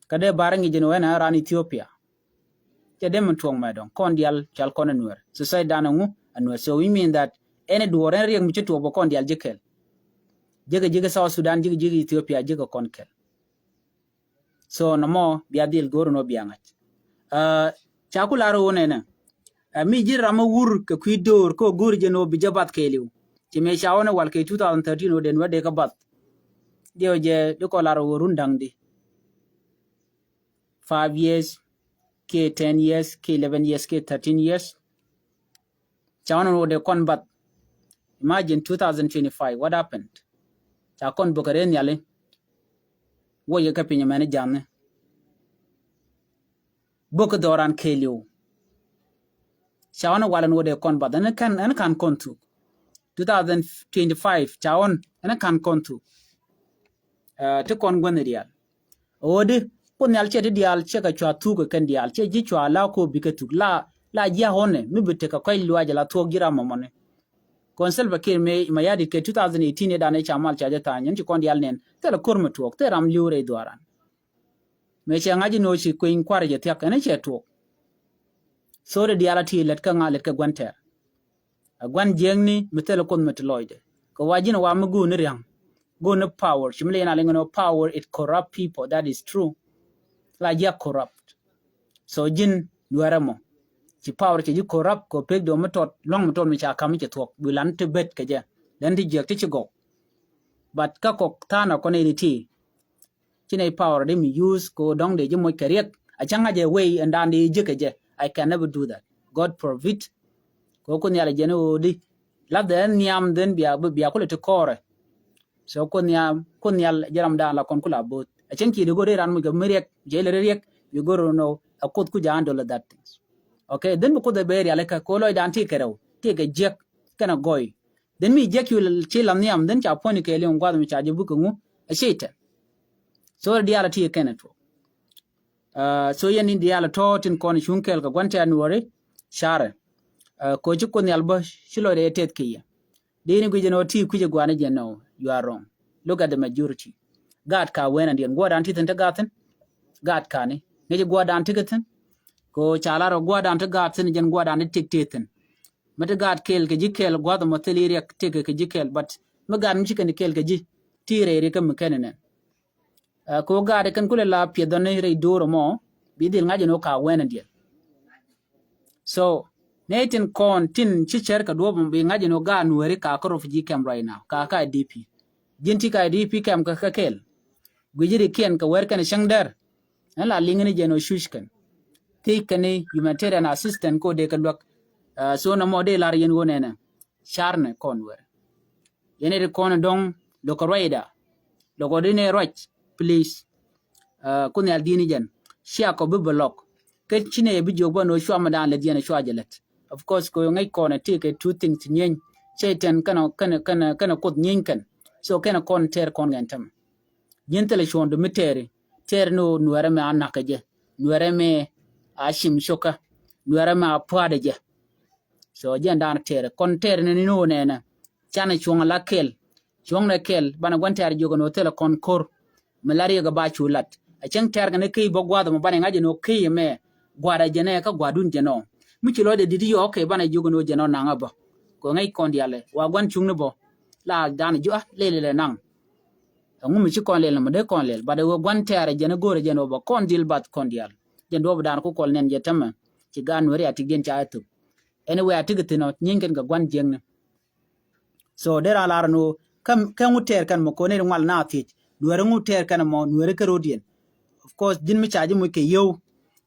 Kä dee bar ŋic ni wä ɛn raan Ethiopia. Cɛ dee min tuɔ̱ŋ mɛ dɔ̱ŋ kɔn dial cal kɔn ɛ nuɛr. Society dan ɛŋu ɛ nuɛr. So we mean that ɛn duɔɔr ɛn riɛk mi ci tuɔɔk bä kɔn dial ji̱ kɛl. Ji̱kɛ ji̱kɛ South Sudan ji̱kɛ ji̱kɛ Ethiopia ji̱kɛ kɔn kɛl. So nɔmɔ bia dhil go̱o̱r nɔ bia ŋa̱c. Ca ku lar ɣöö nɛnɛ mi ji̱ ram mi wur kɛ kui̱ do̱o̱r kä go̱o̱r jɛ nɔ bi jɛ bath kɛɛliw. Ci mëë ca ɣɔn ɛ wal kɛ two thousand thirteen ɣöö den wä dee kä bath. Diɛw jɛ di kɔ lar ɣöö run da̱ŋ di. Five years kiɛ ten years kiɛ eleven years kiɛ thirteen years. Ca ɣɔn ɛ wä dee kɔn bath. Imagine two thousand twenty-five, what happened? Ca kɔn bokɛ rɛy nhiali. Wä yɛ kä piny mɛn ja̱a̱ni. Bok dhɔran kɛɛliw. Ca ɣɔn walɛ ni wä dee kɔn bath ɛn kan ɛn kan kɔn thuk. Two thousand twenty-five ca ɣɔn ɛn kan kɔn thuk. Ti kɔn guänh diaal. Ɣöödi Kuoth Nhial cɛ ti diaal cɛ kɛ cua thuk kɛ kɛn diaal cɛ ji̱ cua la ko bikɛ thuk la la ji̱ a ɣɔnɛ mi bi tekɛ kɔc luac la thuɔk ji̱ ram mɔmɔni. Kɔn Salva Kiir mëë ma yadit kɛ two thousand eighteen idan i̱ ca mal ca jɛ tha̱a̱ny ɛn ci kɔn diaal nɛn thilɛ ko̱r mi tuɔɔk thilɛ ram li̱w rɛy dhuaran. Mëë cɛ ŋa̱c inɔ ci kueny kuarɛ jɛ thiak ɛn cɛ tuɔɔk. Thori diaal a ti lät kä ŋa̱ lät kä gua̱n tɛɛr. A gua̱n jiäkni mi thilɛ Kuoth mi ti lɔcdɛ kɛ wa ji̱n wa mi go̱o̱ni ria̱ŋ. Go̱o̱ni power ci mi lɛ yɛn a lɛ ŋɛn ɔ power it corrupt people, that is true. La jiak corrupt. So ji̱n nuɛrɛ mɔ ci power cɛ ji̱ corrupt kɛ pek dɔ̱ mi tɔt lua̱ŋ mi tɔt mi ca ka̱m mi cɛ thuɔ̱k bi lan ti bet kɛ jɛ. Lɛn ti jiäk ti ci gɔw. But kä kɔk tha̱a̱n a kɔn ini ti. Ci nɛy power di mi use ko dɔ̱ŋ dee ji̱ moc kɛ riɛk a cäŋ a jɛ wei ɛn da̱a̱n dee ji̱ kɛ jɛ. I can never do that. God forbid. Ko Kuoth Nhial jɛ ni ɣöö di lath ɛn nhiam dhen bia bia kulɛ ti kɔɔrɛ. So Kuoth Nhial Kuoth Nhial jɛ ram da̱a̱n la kɔn kulɛ a bo̱o̱th a cäŋ ci di go̱r i̱ ran moc kɛ mi riɛk jɛ ilɛ ri riɛk. Bi go̱r nɔ a Kuoth ku ja̱a̱n dolɛ that things. Okay, dhen bi Kuoth ɛ bee rialikä ko lɔc da̱a̱n ti kɛ rɛw ti kɛ jiäk kɛnɛ gɔy. Dhen mi jiäk cu ci la nhiam dhen ca puɔ̱ny kɛɛliw gua̱th mi ca jɛ buk kɛ ŋu a Cɛytan. So diaal a ti kɛn a tuɔk. So yɛn in diaal a tɔ̱ tin kɔn cuŋ kɛɛl kɛ gua̱n tɛ̈ a nuɔri carɛ. Ko ci Kuoth Nhial bä ci lɔcdɛ yɛ tɛth kɛ yɛ. Dini guic ɛn ɣöö ti kui̱c ɛ gua̱n ɛ jɛ nɔ. You are wrong. Look at the majority. Gaat ka wen andiɛn guɔdan ti thin te gaat thin. Gaat kani ŋic guɔdan ti kɛ thin. Ko ca lar ɔ guɔdan ti gaat thin jɛn guɔdan ti tik ti thin. Mi ti gaat kɛɛl kɛ ji̱ kɛɛl gua̱th ɛmɔ thil i̱ riɛk tëkɛ kɛ ji̱ kɛɛl, but mi gaat mi ci kɛn kɛɛl kɛ ji̱ ti rɛy rikä mi kɛn inɛn. Ko gaat kɛn kulɛ la piɛth ɔni rɛy do̱r ɛmɔ bi dhil ŋa̱c ɛn ɣöö ka wɛn in diɛl. So nɛ tin kɔn tin ci cɛr kɛ duɔ̱p ɛmɔ bi ŋa̱c ɛn ɣöö gaat nuääri ka kä refugee camp right now ka ka I D P. Ji̱n ti ka I D P camp kä kä kɛɛl. Gui̱ci ri kiɛn kɛ wɛr kɛn cäŋ dɛr. Ɛn la liŋ ni jɛn ɔ cuc kɛn. Thiec kɛn ni humanitarian assistant ko dee kɛ luäk. So nɔmɔ dee lar yɛn ɣöö nɛnɛ. Car nɛ kɔn wɛr. Yɛn ɛ ti kɔn dɔ̱ŋ lo̱kɛ ruacda. Lo̱kɛ di nɛ ruac, please. Kuoth Nhial di̱i̱ni jɛn. cia kɔ bi bɛ lɔk. Kä ci nɛ yɛ bi jiök bä ni ɣöö cua mi daan lät yɛn cua jɛ lät. Of course kɛ ɣöö ŋäc kɔn ɛ ti kɛ two things nyieny. Cɛy-tan kɛnɛ kɛnɛ kɛnɛ kɛnɛ Kuoth nyieny kɛn. So kɛnɛ kɔn tɛɛr kɔn kɛn tämɛ. Ji̱n thilɛ cuɔ̱ɔ̱ŋdu mi tɛɛri. Tɛɛri ni ɣöö Nuɛrɛ mɛ a na̱k kɛ jɛ. Nuɛrɛ mɛ a cim cio̱kä. Nuɛrɛ mɛ a pua̱a̱dɛ jɛ. So jɛn da̱a̱n tɛɛrɛ kɔn tɛɛrɛ ni ni wä nɛnɛ. Canɛ cuɔ̱ŋ la kɛl. Cuɔ̱ŋ nɛ kɛl banɛ gua̱n tɛɛrɛ jiök ɛn wä thilɛ kɔn ko̱r. Mi la riɛk ɛ ba cu lat ɛ cäŋ tɛɛrɛ kɛ ni kä i̱ bä gua̱a̱th ɛmɔ banɛ ŋa̱c ɛn wä kä i̱ mɛ gua̱a̱r ɛ jɛn ɛ kä gua̱a̱dun jɛn ɔ. Mi ci lɔcdɛ di̱t i̱ yɔɔk kɛ banɛ jiök ɛn wä jɛn ɔ naŋ ɛ bä. Kɛ ŋäc kɔn diaal ɛ wa gua̱n cuŋni bä. La da̱a̱n jiök a lɛl lɛ naŋ. Ɛŋu mi ci kɔn lɛl nɔmɔ dee kɔn lɛl but ɛ wä gua̱n tɛɛrɛ jɛn ɛ go̱o̱rɛ jɛn wä bä kɔn dhil bath kɔn diaal. Jɛn duɔ̱ɔ̱p da̱a̱n ku kɔl nɛn jɛ tämɛ. Ci gaat Nuɛri a tikdiɛn ca ɛ thop. Anyway a tik thi̱n ɔ nyieeny kɛn kɛ gua̱n jiäkni. So dee raan lar ɛn ɣöö kä ŋu tɛɛr kɛn mɔ kɛ ɣöö nɛy ti ŋual na thiec Nuɛri ŋu tɛɛr kɛn mɔ Nuɛri kä ro̱diɛn. Of course ji̱n mi ca ji̱ moc kɛ yio̱w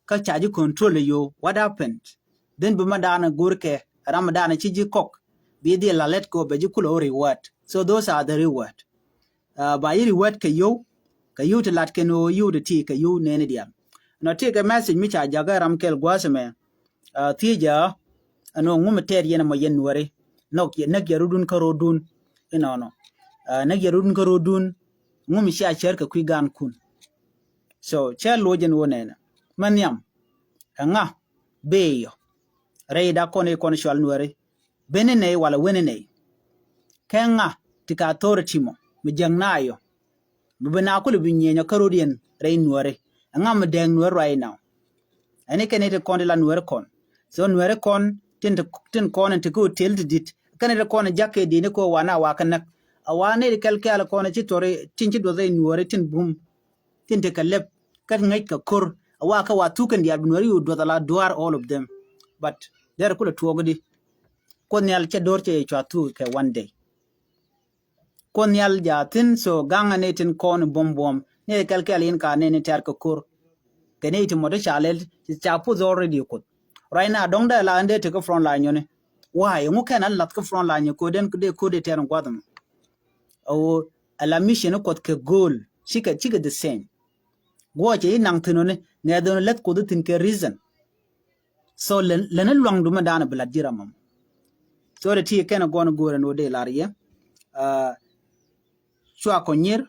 kä ca ji̱ control ɛ yio̱w, what happened? Then bi ma daanɛ go̱o̱rkɛ ram mi daanɛ ci ji̱ kɔk bi dhil la lɛt kɛ ɣöö bɛ ji̱ kulɛ ɣöö reward. So those are the reward. Ba yi reward kɛ yio̱w kɛ yio̱w ti lat kɛn ɣöö yio̱w ti ti kɛ yio̱w nɛɛni diaal. Nɔ ti kɛ message mi ca jakä ram kɛl gua̱a̱th ɛmɛ. Thiecä ɛn ɣöö ŋu mi tɛɛr yɛn ɛmɔ yɛn Nuɛri. Nɔk yɛ näk yɛ rudun kä rudun. Inɔnɔ näk yɛ rudun kä rudun. Ŋu mi cia cär kɛ kui̱ gaankun. So cä lo̱c ɛn ɣöö nɛnɛ mɛ nhiam. Ɛŋa bee yɔ rɛy dak kɔn i̱ kɔn cual Nuɛri. Beni nɛy wala weni nɛy. Kɛ ŋa ti ka authority mɔ mi jäk na yɔ. Bi bi na kuli bi nyieenyɔ kä ro̱diɛn rɛy Nuɛri. Ɛŋa mi dɛɛk Nuɛri right now. Ɛni kɛn iti kɔn ti la Nuɛri kɔn. So Nuɛri kɔn tin tin kɔn in ti ki hotel ti dit. Kɛn iti kɔn in ja̱k kɛ dini kɛ wa na wa kɛ näk. A wa ni ti kɛl kɛɛl kɔn ci tuɔri tin ci duɔth rɛy Nuɛri tin bum. Tin ti kɛ lɛp kä ŋäc kɛ ko̱r. A wa kä wa thuk kɛn diaal bi Nuɛri yu duɔth a la duaar all of them. But derɛ kulɛ tuɔɔk di. Kuoth Nhial cɛ do̱r cɛ yɛ cua thuk kɛ one day. Kuoth Nhial ja thi̱n so gaŋɛ ni tin kɔn buɔ̱m buɔ̱m ni kɛl kɛl in ka ni ni tɛ̈r kɛ ko̱r. Kɛ ni ti mɔt ca lɛl ca puth already Kuoth. Right now dɔ̱ŋ dee la in dee tekɛ front line nyɔni. Why ŋu kɛn a lath kä front line nyɔ ko̱r den dee ko̱r dee tɛ̈r in gua̱th mɔ. Ɛ ɣöö a la mission ni Kuɔth kɛ goal cikɛ cikɛ the same. Guɔ cɛ i̱ naŋ thi̱n ɣöni ŋɛ̈th ɣöni läth Kuoth i̱ thi̱n kɛ reason. So lɛn lɛn i̱ luaŋdu mɛ da̱a̱n i̱ bi la̱t ji̱ ram mɔm. So dee ti kɛn i̱ gɔn i̱ go̱o̱rɛ ni wä dee lar yɛ. Cua kɔ nyier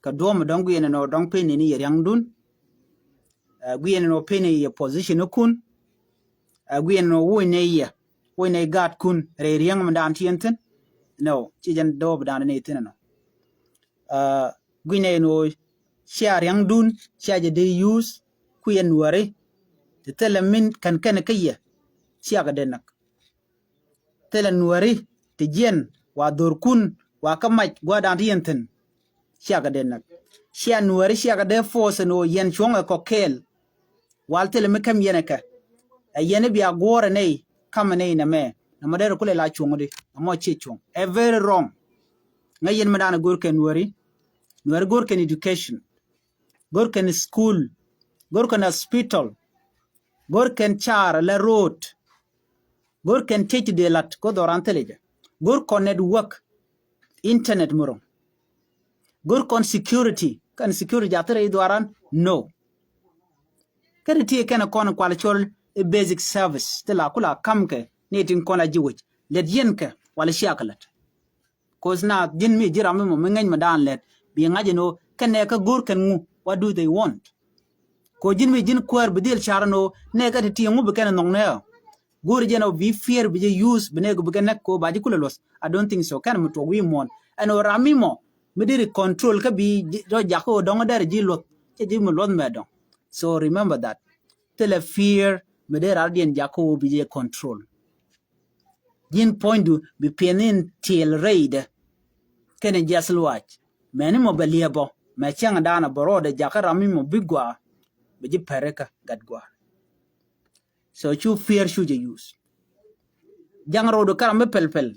kɛ duɔ̱ɔ̱m i̱ dɔ̱ŋ guiɛn inɔ dɔ̱ŋ piny ni yɛ ria̱ŋdun. Guiɛn inɔ piny ni yɛ position ikun. Guiɛn inɔ wuɔ̱ny ni yɛ wuɔ̱ny ni gaatkun rɛy ria̱ŋ mɛ da̱a̱n ti yɛn thi̱n. No ci jɛn duɔ̱ɔ̱m i̱ da̱a̱n ni thi̱n inɔ. Gui̱n nɛy ni ɣöö cia ria̱ŋdun cia jɛ dee use kui̱ yɛn Nuääri. Ti thilɛ min kän kɛn kä yɛ ciakɛ dee näk. Thilɛ Nuääri ti jiɛn wa dhorkun wa kä mac gua̱a̱rdan ti yɛn thi̱n. Ciakɛ dee näk cia Nuääri ciakɛ dee force ni ɣöö yɛn cuɔ̱ŋɛ kɔ kɛɛl. Wal thilɛ mi käm yɛn ɛ kɛ ɛ yɛn i̱ bia guɔ̱ɔ̱rɛ nɛy kamɛ nɛy nɛmɛ. Nɛmɛ derɛ kulɛ la cuɔ̱ŋ di ɛmɔ ciɛ cuɔ̱ŋ ɛ very wrong. Ŋäc yɛn mi da̱a̱n ɛ go̱r kɛn Nuääri. Nuääri go̱r kɛn education, go̱r kɛn school, go̱r kɛn hospital, go̱r kɛn car lɛ road, go̱r kɛn tiec ti dee la̱t go̱r dhɔran thilɛ jɛ, go̱r kɔn network, internet mi ro̱ŋ, go̱r kɔn security. Kɛn security jath rɛy dhuaran no. Kä ti ti kɛn kɔn kual cɔl i̱ basic service ti la kula kamkɛ ni tin kɔn la ji̱ wec lɛt yɛn kɛ wala ciakɛ lɛt. Cause na ji̱n mi ji̱ ram mi mɔ mi ŋäc mi daan lɛt bi ŋa̱c ɛn ɣöö kɛn nɛ kä go̱r kɛn ŋu, what do they want? Ko ji̱n mi ji̱n kuäär bi dhil car ɛn ɣöö nɛ kä ti ti ŋu bi kɛn nhɔk nɛ ɣä. Go̱r jɛn ɣöö bi fear bi jɛ use bi nɛ bi kɛn nɛ ko ba ji̱ kulɛ luɔth. I don't think so. Kɛn mi tuɔk wi̱i̱ muɔ̱ɔ̱n ɛn ɣöö ram mi mɔ mi deri control kä bi rɔ jak kä ɣöö dɔ̱ŋ dɛr ji̱ luɔth cɛ ji̱ mi luɔth mɛ dɔ̱ŋ. So remember that. Thilɛ fear mi dee rar diɛn jak kä ɣöö bi jɛ control. Ji̱n puɔ̱nydu bi piɛth in tiɛɛl rɛydɛ. Kɛnɛ jiath luaac mɛni mɔ bɛ liɛpɔ mɛ cäŋ daanɔ bɛ rɔɔdɛ jakä ram mi mɔ bi gɔaa. Bɛ ji̱ pɛrikä gat gɔaa. So cu fear cu jɛ use. Jaŋ rɔɔdu kä ram mi pɛl pɛl.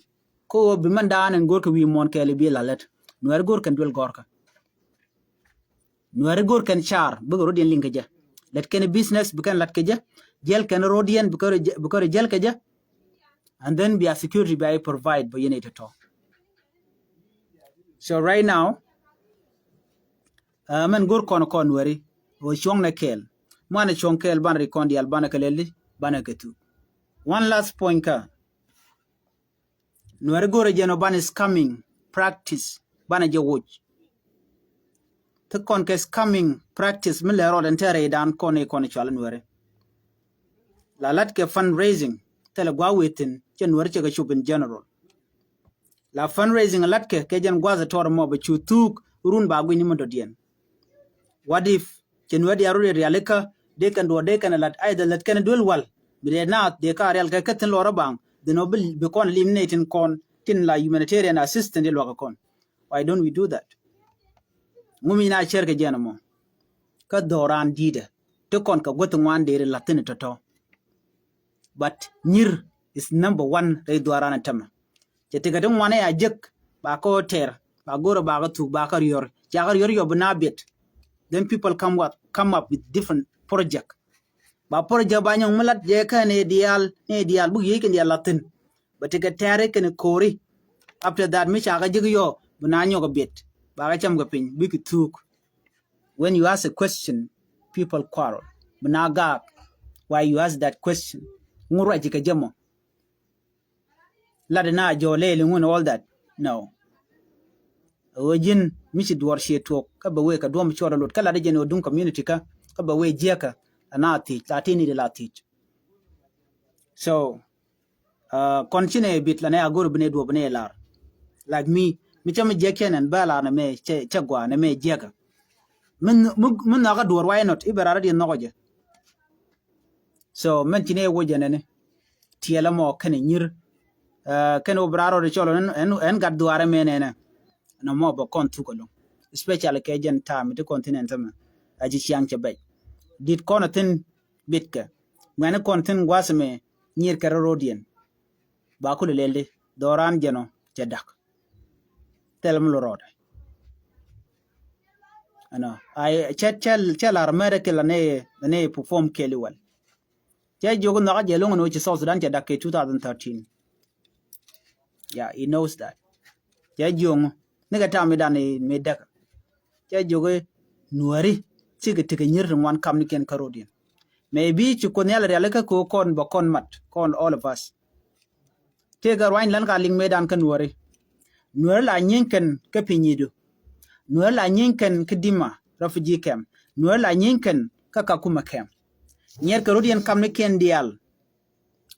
Kä ɣöö bi mɛn daanɔ in go̱rkɛ wi̱i̱ muɔ̱ɔ̱n kɛɛl i̱ bi la lät Nuääri go̱r kɛn duel gɔ̱rkä. Nuääri go̱r kɛn car bikɛ ro̱diɛn liŋ kɛ jɛ. Lɛt kɛn business bi kɛn lat kɛ jɛ. Jiɛl kɛn ro̱diɛn bikɛ rɔ jiɛl kɛ jɛ. And then bia security bia i̱ provide bä yɛn i̱ tɔ̱tɔ̱. So right now mɛn go̱r kɔn kɔn Nuääri. ɣöö cuɔ̱ŋnɛ kɛɛl. Manɛ cuɔ̱ŋ kɛɛl banɛ ri kɔn diaal banɛ kɛ lɛli banɛ kɛ thuk. One last point kä Nuɛri go̱rɛ jɛn ɔ banɛ scamming practice banɛ jɛ woc. Ti kɔn kɛ scamming practice mi lɛ rɔɔdɛ tɛrɛ idan kɔn i̱ kɔn i̱ cual Nuɛri. La lat kɛ fundraising thilɛ gua̱a̱ wethin cɛ Nuɛri cɛ kɛ cup in general. La fundraising lat kɛ kɛ jɛn gua̱a̱th tɔɔr mɔ bɛ cu thuk run ba gui̱ny ni mi dɔ̱diɛn. What if cɛ Nuɛri diaal run rialikä dee kɛn duɔr dee kɛn lat either lät kɛn duel wal bi dee naath dee ka rial kɛ kä thin lɔrä baŋ dhin ɔ bi kɔn lim ne tin kɔn tin la humanitarian assistance di luakä kɔn. Why don't we do that? Ŋumi na cɛr kɛ jɛn mɔ kä dhɔran di̱i̱dɛ ti kɔn kɛ guäth ŋuan deri lathini tɔtɔ. But nyir is number one rɛy dhuaran a tämɛ. Cɛ tekɛ ti ŋuan a jek ba kä hotel ba go̱rɛ ba kä thuk ba kä riɔr ca kä riɔr yɔp na biet. Then people come up, come up with different project. Ba project ba nyɔŋ mi lat jɛ kä ni dial ni dial buk yiec kɛ dial lathin. Ba tekɛ tɛri kɛ ni kori. After that mi ca kä jek yɔ bi na nyɔk a biet ba kä cam kɛ piny bik thuk. When you ask a question, people quarrel. Bi na gak why you ask that question. Ŋur ruac kɛ jɛ mɔ. Lat na jɔ lɛɛli ŋun all that. No. Ɣöö ji̱n mi ci duɔr ciɛ tuɔk kä bɛ wee kɛ duɔm cuɔt a lot kä lat jɛ ni ɣöö duŋ community kä kä bɛ wee jiäkä. La na thiec la ti ni di la thiec. So uh, kɔn ci nɛ bit la nɛ a go̱r bi nɛ duɔp nɛ lar. Like me mi cɛ mi jiɛk cɛ nɛn bɛ lar nɛ mɛ cɛ gua nɛ mɛ jiɛkä. Mi nhɔkä duɔr why not i̱ bɛ rar di nhɔkä jɛ. So mɛn ci nɛ wocɛ nɛni tiɛlɛ mɔ kɛn nyir. Uh, kɛn wä bi rar rɔ di cɔl ɛn gat duarɛ mɛ nɛnɛ. Nɔ mɔ bɛ kɔn thuk ɛlɔŋ especially kɛ jɛn ta̱a̱ mi ti kɔn thin ɛn thämɛ. A ci ciaŋ cɛ bɛc dit kɔn thin bitkɛ ŋuɛni kɔn thin gua̱th mɛ nyier kɛ rɔ rodiɛn. Ba kulɛ lɛl di dhɔran jɛn ɔ cɛ dak. Thil mi lo rɔɔdɛ. Ɛnɔ ai cɛ cɛ cɛ lar mɛrɛ kila ni ni perform kɛli wal. Cɛ jiök nhɔkä jɛ loŋ ni wä ci South Sudan cɛ dak kɛ two thousand thirteen. Yeah, he knows that. Cɛ jiök ni kɛ tam mi dan mi däk. Cɛ jiök Nuɛri cikɛ tikɛ nyir ti ŋuan kam ni kɛn kä rodiɛn. Maybe ci Kuoth Nhial riali kä ko̱o̱k kɔn bä kɔn mat kɔn all of us. Tëëkɛ ruany län ka liŋ mëëdan kä Nuäri. Nuäri la nyieeny kɛn kä Pinyidu. Nuäri la nyieeny kɛn kä Dima refugee camp. Nuäri la nyieeny kɛn kä Kakuma camp. Nyiɛɛr kɛ rot yɛn kam ni kiɛn diaal.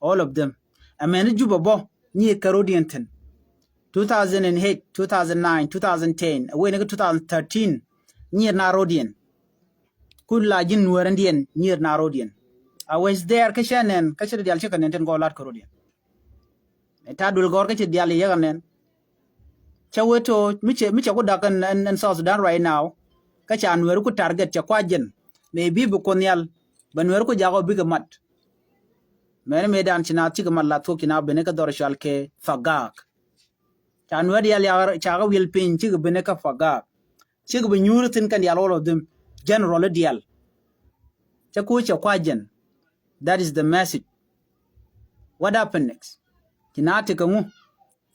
All of them. Ɛmɛn ni Juba bɔ nyiɛɛr kɛ rot yɛn thin. Two thousand and eight, two thousand nine, two thousand ten, a wen ni kä two thousand thirteen. Nyiɛɛr na rot yɛn. Ku la ji̱n Nuäär in diɛn nyier na rot yɛn. I was there kä cɛ nɛn kä cɛ dial cɛ kɛ nɛn tin gɔɔ lat kɛ rot yɛn. Ɛ ta dul gɔr kä cɛ dial yɛ kɛ nɛn. Cɛ wee to mi cɛ mi cɛ ku dak ɛn ɛn South Sudan right now. Kä ca Nuäär ku target cɛ kua jɛn. Maybe bi Kuoth Nhial bɛ Nuäär ku jakɔ bikɛ mat. Mɛn mëë dan ci na cikɛ mat la thuɔk ci na bene kä dhɔr cual kɛ Fagak. Ca Nuäär dial ca kä wil piny cikɛ bene kä Fagak. Cikɛ bi nyuuri thin kɛn dial all of them. General dial. Cɛ ku cɛ kua jɛn. That is the message. What happened next? Ci na tikɛ ŋu?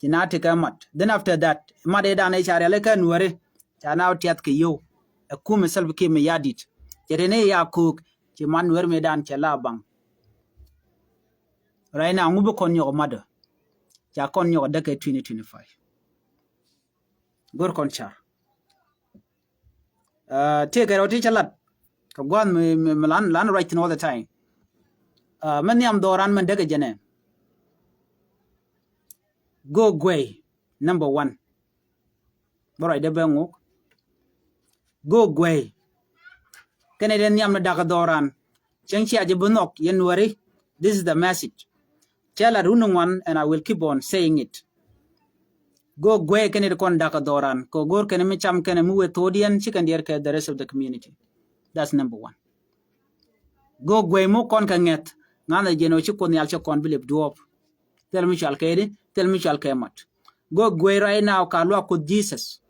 Ci na tikɛ mat. Then after that mat ɛ dan ɛ ca rial ɛ kä Nuäri. Ca na wä tiath kɛ yow. Ɛ kumɛ Salva Kiir mɛ ya dit. Cɛ ri ni ya kuk. Ci man Nuäri mɛ dan cɛ la baŋ. Right now ŋu bi kɔn nyɔk mat ɔ. Ca kɔn nyɔk däk kɛ twenty twenty-five. Go̱r kɔn car. Tëëkɛ rɛw ti cä lat kɛ gua̱a̱th mi mi lan lan ruac thin all the time. Mɛ nhiam dhɔran mɛ däkɛ jɛnɛ. Go guey number one. Bä ruac dee bɛ ŋuk. Go guey. Kɛnɛ dee nhiam ni dakä dhɔran. Cäŋ cia jɛ bi nhɔk yɛn Nuäri. This is the message. Cɛ la run ŋuan and I will keep on saying it. Go guey kɛnɛ di kɔn dakä dhɔran kɛ go̱r kɛnɛ mi cam kɛnɛ mi wee thodiɛn ci kɛn diɛr kɛ the rest of the community. That's number one. Go guey mu kɔn kɛ ŋɛth ŋa̱n a jɛn ɔ ci Kuoth Nhial cɛ kɔn bi lep duɔɔp. Thil mi cual kɛ di thil mi cual kɛ mat. Go guey right now ka luak Kuoth Jesus.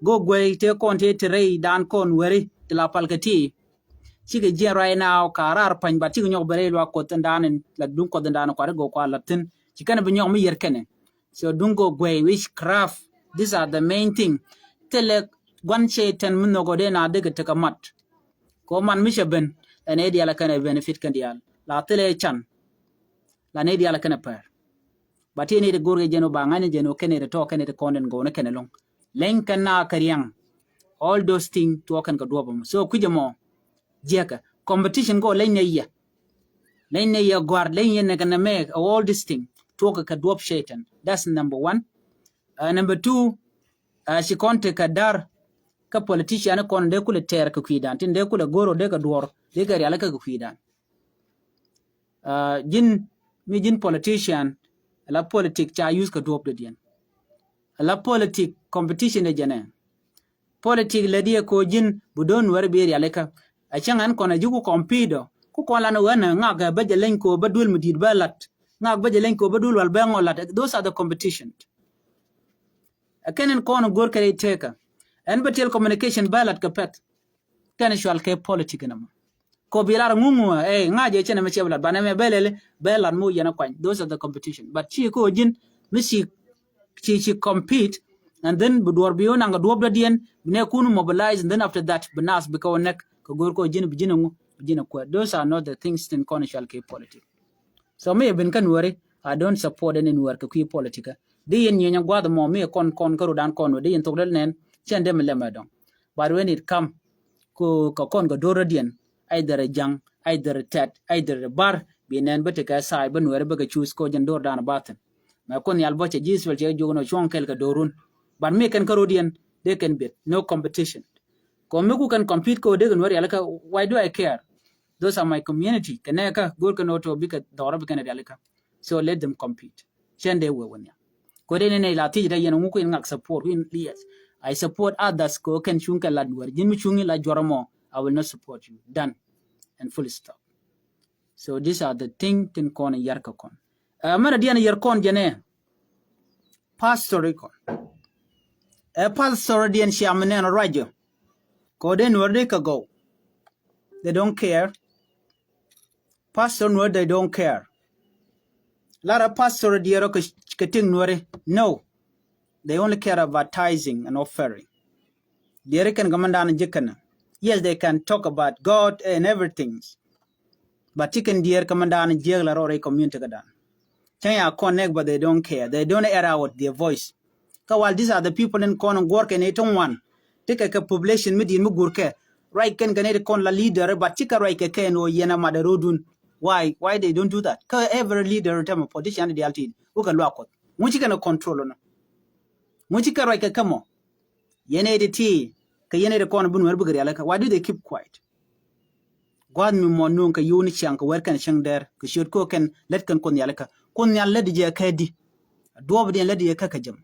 Go guey tëë kɔn tëë ti rɛy dan kɔn weri ti la pal kɛ ti. Cikɛ jiɛn right now ka raar pany bat cikɛ nyɔk bɛ rɛy luak Kuoth in dan in la duŋ Kuɔth in dan in kuat in go kuat la thin ci kɛn bi nyɔk mi yɛr kɛnɛ. So duŋ go guey witchcraft. These are the main thing. Thilɛ guan cɛ tɛn mi nhɔk ɔ dee na dee kɛ tekɛ mat. Kɔ man mi cɛ ben, ɛn ɛ diaal kɛn ɛ benefit kɛn diaal. La thilɛ can. La nɛ diaal kɛn ɛ pɛr. But ti nɛ ti go̱r kɛ jɛn ɔ ba ŋa̱ny jɛn ɔ kɛn ɛ ti tɔ kɛn ɛ ti kɔn den gɔwni kɛn ɛ loŋ. Leny kɛn na kɛ riaŋ. All those things tuɔ kɛn kɛ duɔp mɔ. So kui̱c ɛmɔ. Jiɛkɛ. Competition kɔ leny nɛ yɛ. Leny nɛ yɛ gɔar, leny yɛ nɛ kɛn nɛ mɛ, all this thing. Tuɔkɛ kɛ duɔp Satan. That's number one. Uh, number two, uh, ci kɔn tekɛ da̱r kä politician kɔn dee kulɛ tɛɛr kɛ kui̱dan tin dee kulɛ go̱r ɔ dee kɛ duɔr dee kɛ rialikä kɛ kui̱dan. Uh, ji̱n mi ji̱n politician la politic ca use kɛ duɔp dɔ̱diɛn. La politic competition dee jɛnɛ. Politic lɛ diɛ ko ji̱n bi do̱n wɛr bi rialikä. A cäŋ ɛn kɔn a ji̱ ku compete ɔ ku kɔn lan wänä ŋak bä jɛ leny ko bä duel mi di̱t bä lat. Ŋak bä jɛ leny ko bä duel wal bä ŋɔ lat. Those are the competition. Ɛ kɛn in kɔn go̱r kɛ rɛy tekä. Ɛn bä tiɛl communication bä lat kɛ pɛth. Kɛn cual kɛ politic in ɛmɔ. Kɔ bi lar ŋuŋu ɛ ŋa̱c ɛ cɛn ɛmɛ cɛ bä lat banɛ mɛ bä lɛl bä lat mi wä yɛn ɛ kuany. Those are the competition. But ci kɛ wä ji̱n mi ci ci ci compete. And then bi duɔr bi wä naŋ kɛ duɔp dɔ̱diɛn bi nɛ kun mobilize and then after that bi nath bi kɛ wä nɛk kɛ go̱r kɛ wä ji̱n bi ji̱n ɛ ŋu bi ji̱n ɛ kuɛ. Those are not the things tin kɔn cual kɛ politic. So mi yɛ ben kä nuɛri, I don't support any nuɛr kɛ kui̱ politic. Di yɛn nyieny a guath mɔ mi yɛ kɔn kɔn kä rodan kɔn wɛ di yɛn thok dee nɛn cɛn dee mi lɛmɛ dɔŋ. But when it come ko kɛ kɔn kɛ do̱r rɔdiɛn, either a jaŋ, either a tɛt, either a bar, bi nɛn bä tekɛ sai bä nuɛri bä kɛ choose ko jɛn do̱r dan bathin. Mɛ kun yal bɔ cɛ ji̱ Israel cɛ juɔk nɔ cuɔ̱ŋ kɛl kɛ do̱run. But mi kɛn kä rɔdiɛn dee kɛn bit, no competition. Kɔ mi ku kɛn compete ko dee kɛn wä rialikä, why do I care? Those are my community. Kɛ nɛ kä go̱r kɛn ɔ tɔ bikɛ dhɔrä bikɛn rialikä. So let them compete. Cɛn dee wee wä nia. Kɔ dee ni nɛ la thiec dee yɛn ŋu kuin ŋak support kuin, yes. I support others kɔ kɛn cuŋ kɛ la duer ji̱n mi cuŋ la juɔrä mɔ. I will not support you. Done. And full stop. So these are the thing tin kɔn yar kɛ kɔn. Ɛ mɛn a diɛn yar kɔn jɛnɛ. Pastor ikɔn. Ɛ pastor diɛn ciam nɛn ruacɔ. Kɔ dee nuɔr di kɛ gɔw. They don't care. Pastor nuɔr, they don't care. Lara pastor diɛrɔ kɛ, kɛ tiŋ nuɔri. No. They only care about tithing and offering. Diɛri kɛn kɛ mɛn dan ji̱ kɛn. Yes, they can talk about God and everything. But ti kɛn diɛɛr kä mɛn dan jiɛk la rɔɔr rɛy community kä dan. Cäŋ ya connect, but they don't care. They don't air out their voice. Kä while these are the people in kɔn guɔr kɛ ni ti ŋuan. Ti kɛ kɛ population mi di̱i̱t mi gur kɛ. Ruac kɛn kɛ ni ti kɔn la leader, but ti kɛ ruac kɛ kɛn wä yɛn a mat a ro̱dun. Why? Why they don't do that? Kä every leader in term of politician dial tin. Wä kɛ luak Kuɔth. Ŋu ci kɛn a control nɔ. Ŋu ci kɛ ruac kɛ kɛ mɔ. Yɛn ɛ ti ti kɛ yɛn ɛ ti kɔn bi nuɛr bikɛ rialikä. Why do they keep quiet? Gua̱a̱th mi mɔ nuŋ kɛ yio̱w ni ciaŋ kɛ wɛr kɛn cäŋ dɛr kɛ ciöt ko kɛn lät kɛn Kuoth Nhial ikä. Kuoth Nhial lät jɛ kɛ di. Duɔɔp diɛn lät jɛ kɛ kɛ jɛm.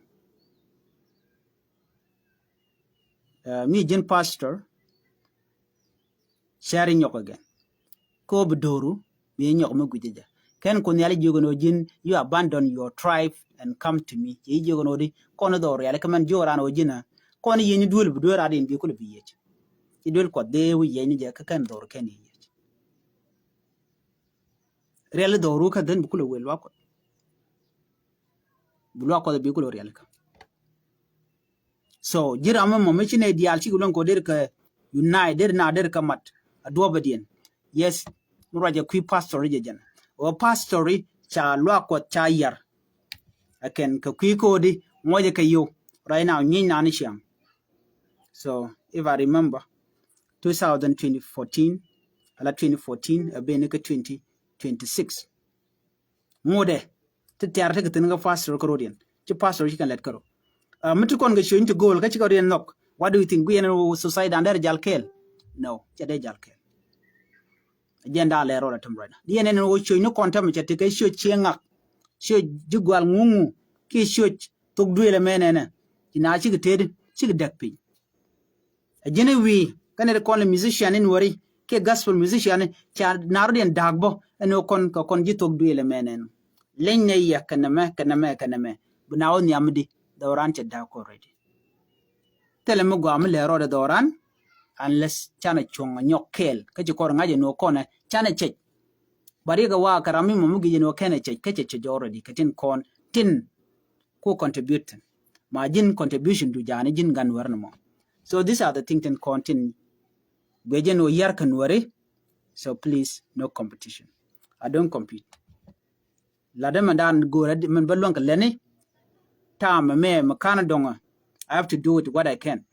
Uh, mi ji̱n pastor. Cɛri nyɔk again. Ko bi do̱ru bi nyɔk mi guic jɛ. Kɛn Kuoth Nhial jiök ni wä ji̱n, you abandon your tribe and come to me. Ci jiök ni wä di kɔn dhɔr riali kä mɛn jiök ran wä ji̱n a kɔn yieny ni duel bi duel ran in bi kul bi yiec. Ci duel Kuɔth dee wi̱c yieny ni jɛ kä kɛn dhɔr kɛn yiec. Riali dhɔru kä dhen bi kul wel luak Kuɔth. Bi luak Kuɔth bi kul riali kä. So ji̱ ram mi mɔ mi ci nɛ diaal ci kɛ luäŋ kɛ wä der kɛ unite, der na der kɛ mat a duɔpɛ diɛn. Yes, mi ruacɛ kui̱ pastor jɛ jɛn. Wä pastor ca luak Kuɔth ca yar. Ɛ kɛn kɛ kui̱ ko̱di ŋuɔcɛ kɛ yo̱w. Right now nyieny na ni ciaŋ. So if I remember, two thousand twenty fourteen, ala twenty fourteen a ben ni kɛ twenty twenty-six. Ŋudɛ ti tiar ti kɛ thin kä pastor kä rodiɛn. Ci pastor ci kɛn lɛt kä ro. Uh, mi ti kɔn kɛ ciöny ti go̱o̱l kä ci kɛ rodiɛn nhɔk. What do you think? Guiɛn ni wä society dan dɛr jal kɛɛl? No, cɛ dee jal kɛɛl. Jɛn da̱a̱ lɛr rɔɔdɛ tɛm ruacna. Diɛn ɛn wä ciöny ni kɔn tɛm cɛ ti kɛ ciöc ciɛ ŋak. Ciöc ji̱ gual ŋuŋu kiɛ ciöc thok duëël ɛmɛ nɛnɛ. Ci na cikɛ tëëdi cikɛ däk piny. A ji̱n i̱ wi̱i̱ kä nɛy ti kɔn lɛ musician in wä ri kiɛ gospel musician ca na rɔ̱diɛn da̱a̱k bä ɛn ɣöö kɔn kɛ kɔn ji̱ thok duëël ɛmɛ nɛn. Leny nɛy yɛ kɛ nɛmɛ kɛ nɛmɛ kɛ nɛmɛ bi na wä nhiam di dhɔran cɛ da̱a̱k already. Thilɛ mi gɔaa mi lɛ rɔɔdɛ dhɔran unless canɛ cuɔ̱ŋ a nyɔk kɛɛl kä ci kɔr ŋa̱c ɛn ɣöö kɔnɛ canɛ cɛc. Ba riɛk ɛ wakä ram mi mɔ mi gi̱c ɛn ɣöö kɛnɛ cɛc kä cɛ cɛc already kɛ tin kɔn tin ku contribute thin. Ma ji̱n contribution du ja̱a̱ni ji̱n gan wär ni mɔ. So these are the thing tin kɔn tin Guɛ jɛn wä yar kɛ Nuäri. So please, no competition. I don't compete. Latdä mɛ daan go̱o̱rä mɛn bä luäŋ kɛ lɛni. Ta̱a̱ mɛ mɛ mɛ ka̱n dɔŋä. I have to do it what I can.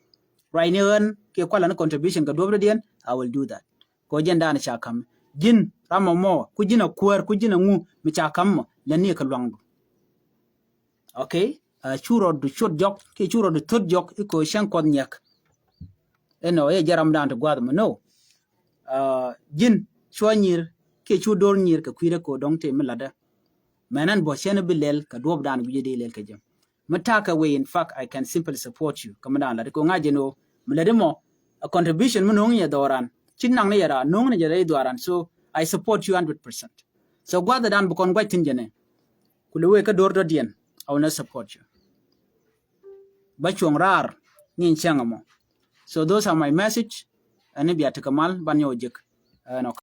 Ruacni ɣän kiɛ kualɛ ni contribution kɛ duɔ̱pdädiɛn, I will do that. Kɛ jɛn daan ca ka̱m ji̱n ram mɔ mɔ ku ji̱n a kuäär ku ji̱n a ŋu mi ca ka̱m mɔ lɛni kɛ luaŋdu. Okay. Cu rɔɔdu cot jɔk kiɛ cu rɔɔdu thot jɔk i̱ kɛ cäŋ kuɔth nyiɛk. Ɛnɔ ɛ jɛ ram daan ti gua̱a̱th mɛ no. Ji̱n cua nyir kiɛ cu do̱r nyir kɛ kui̱dɛ kɛ dɔ̱ŋ tëë mi latdä. Mɛn ɛn bɔ cɛn bi lɛl kɛ duɔ̱p daan gui̱cä dee lɛl kɛ jɛ. Mi ta̱a̱ kɛ wee, in fact, I can simply support you kɛ mi daan latdä kɛ ŋa̱c jɛ no. Mi latdä mɔ a contribution mi no̱o̱ŋ nyɛ dhɔran ci naŋ ni yɛ raa no̱o̱ŋ ni yɛ raa i dhɔran. So I support you hundred percent. So gua̱a̱th daan bi kɔn gua̱c thi̱n jɛ nɛ. Ku lɛ wee kä do̱r dɔ̱diɛn, I will not support you. Bä cuɔ̱ŋ raar ŋi̱i̱n cäŋ ɛmɔ. So those are my message. Ɛn i̱ bia tekɛ mal ban nyɔk jek. Ɛn ɔk.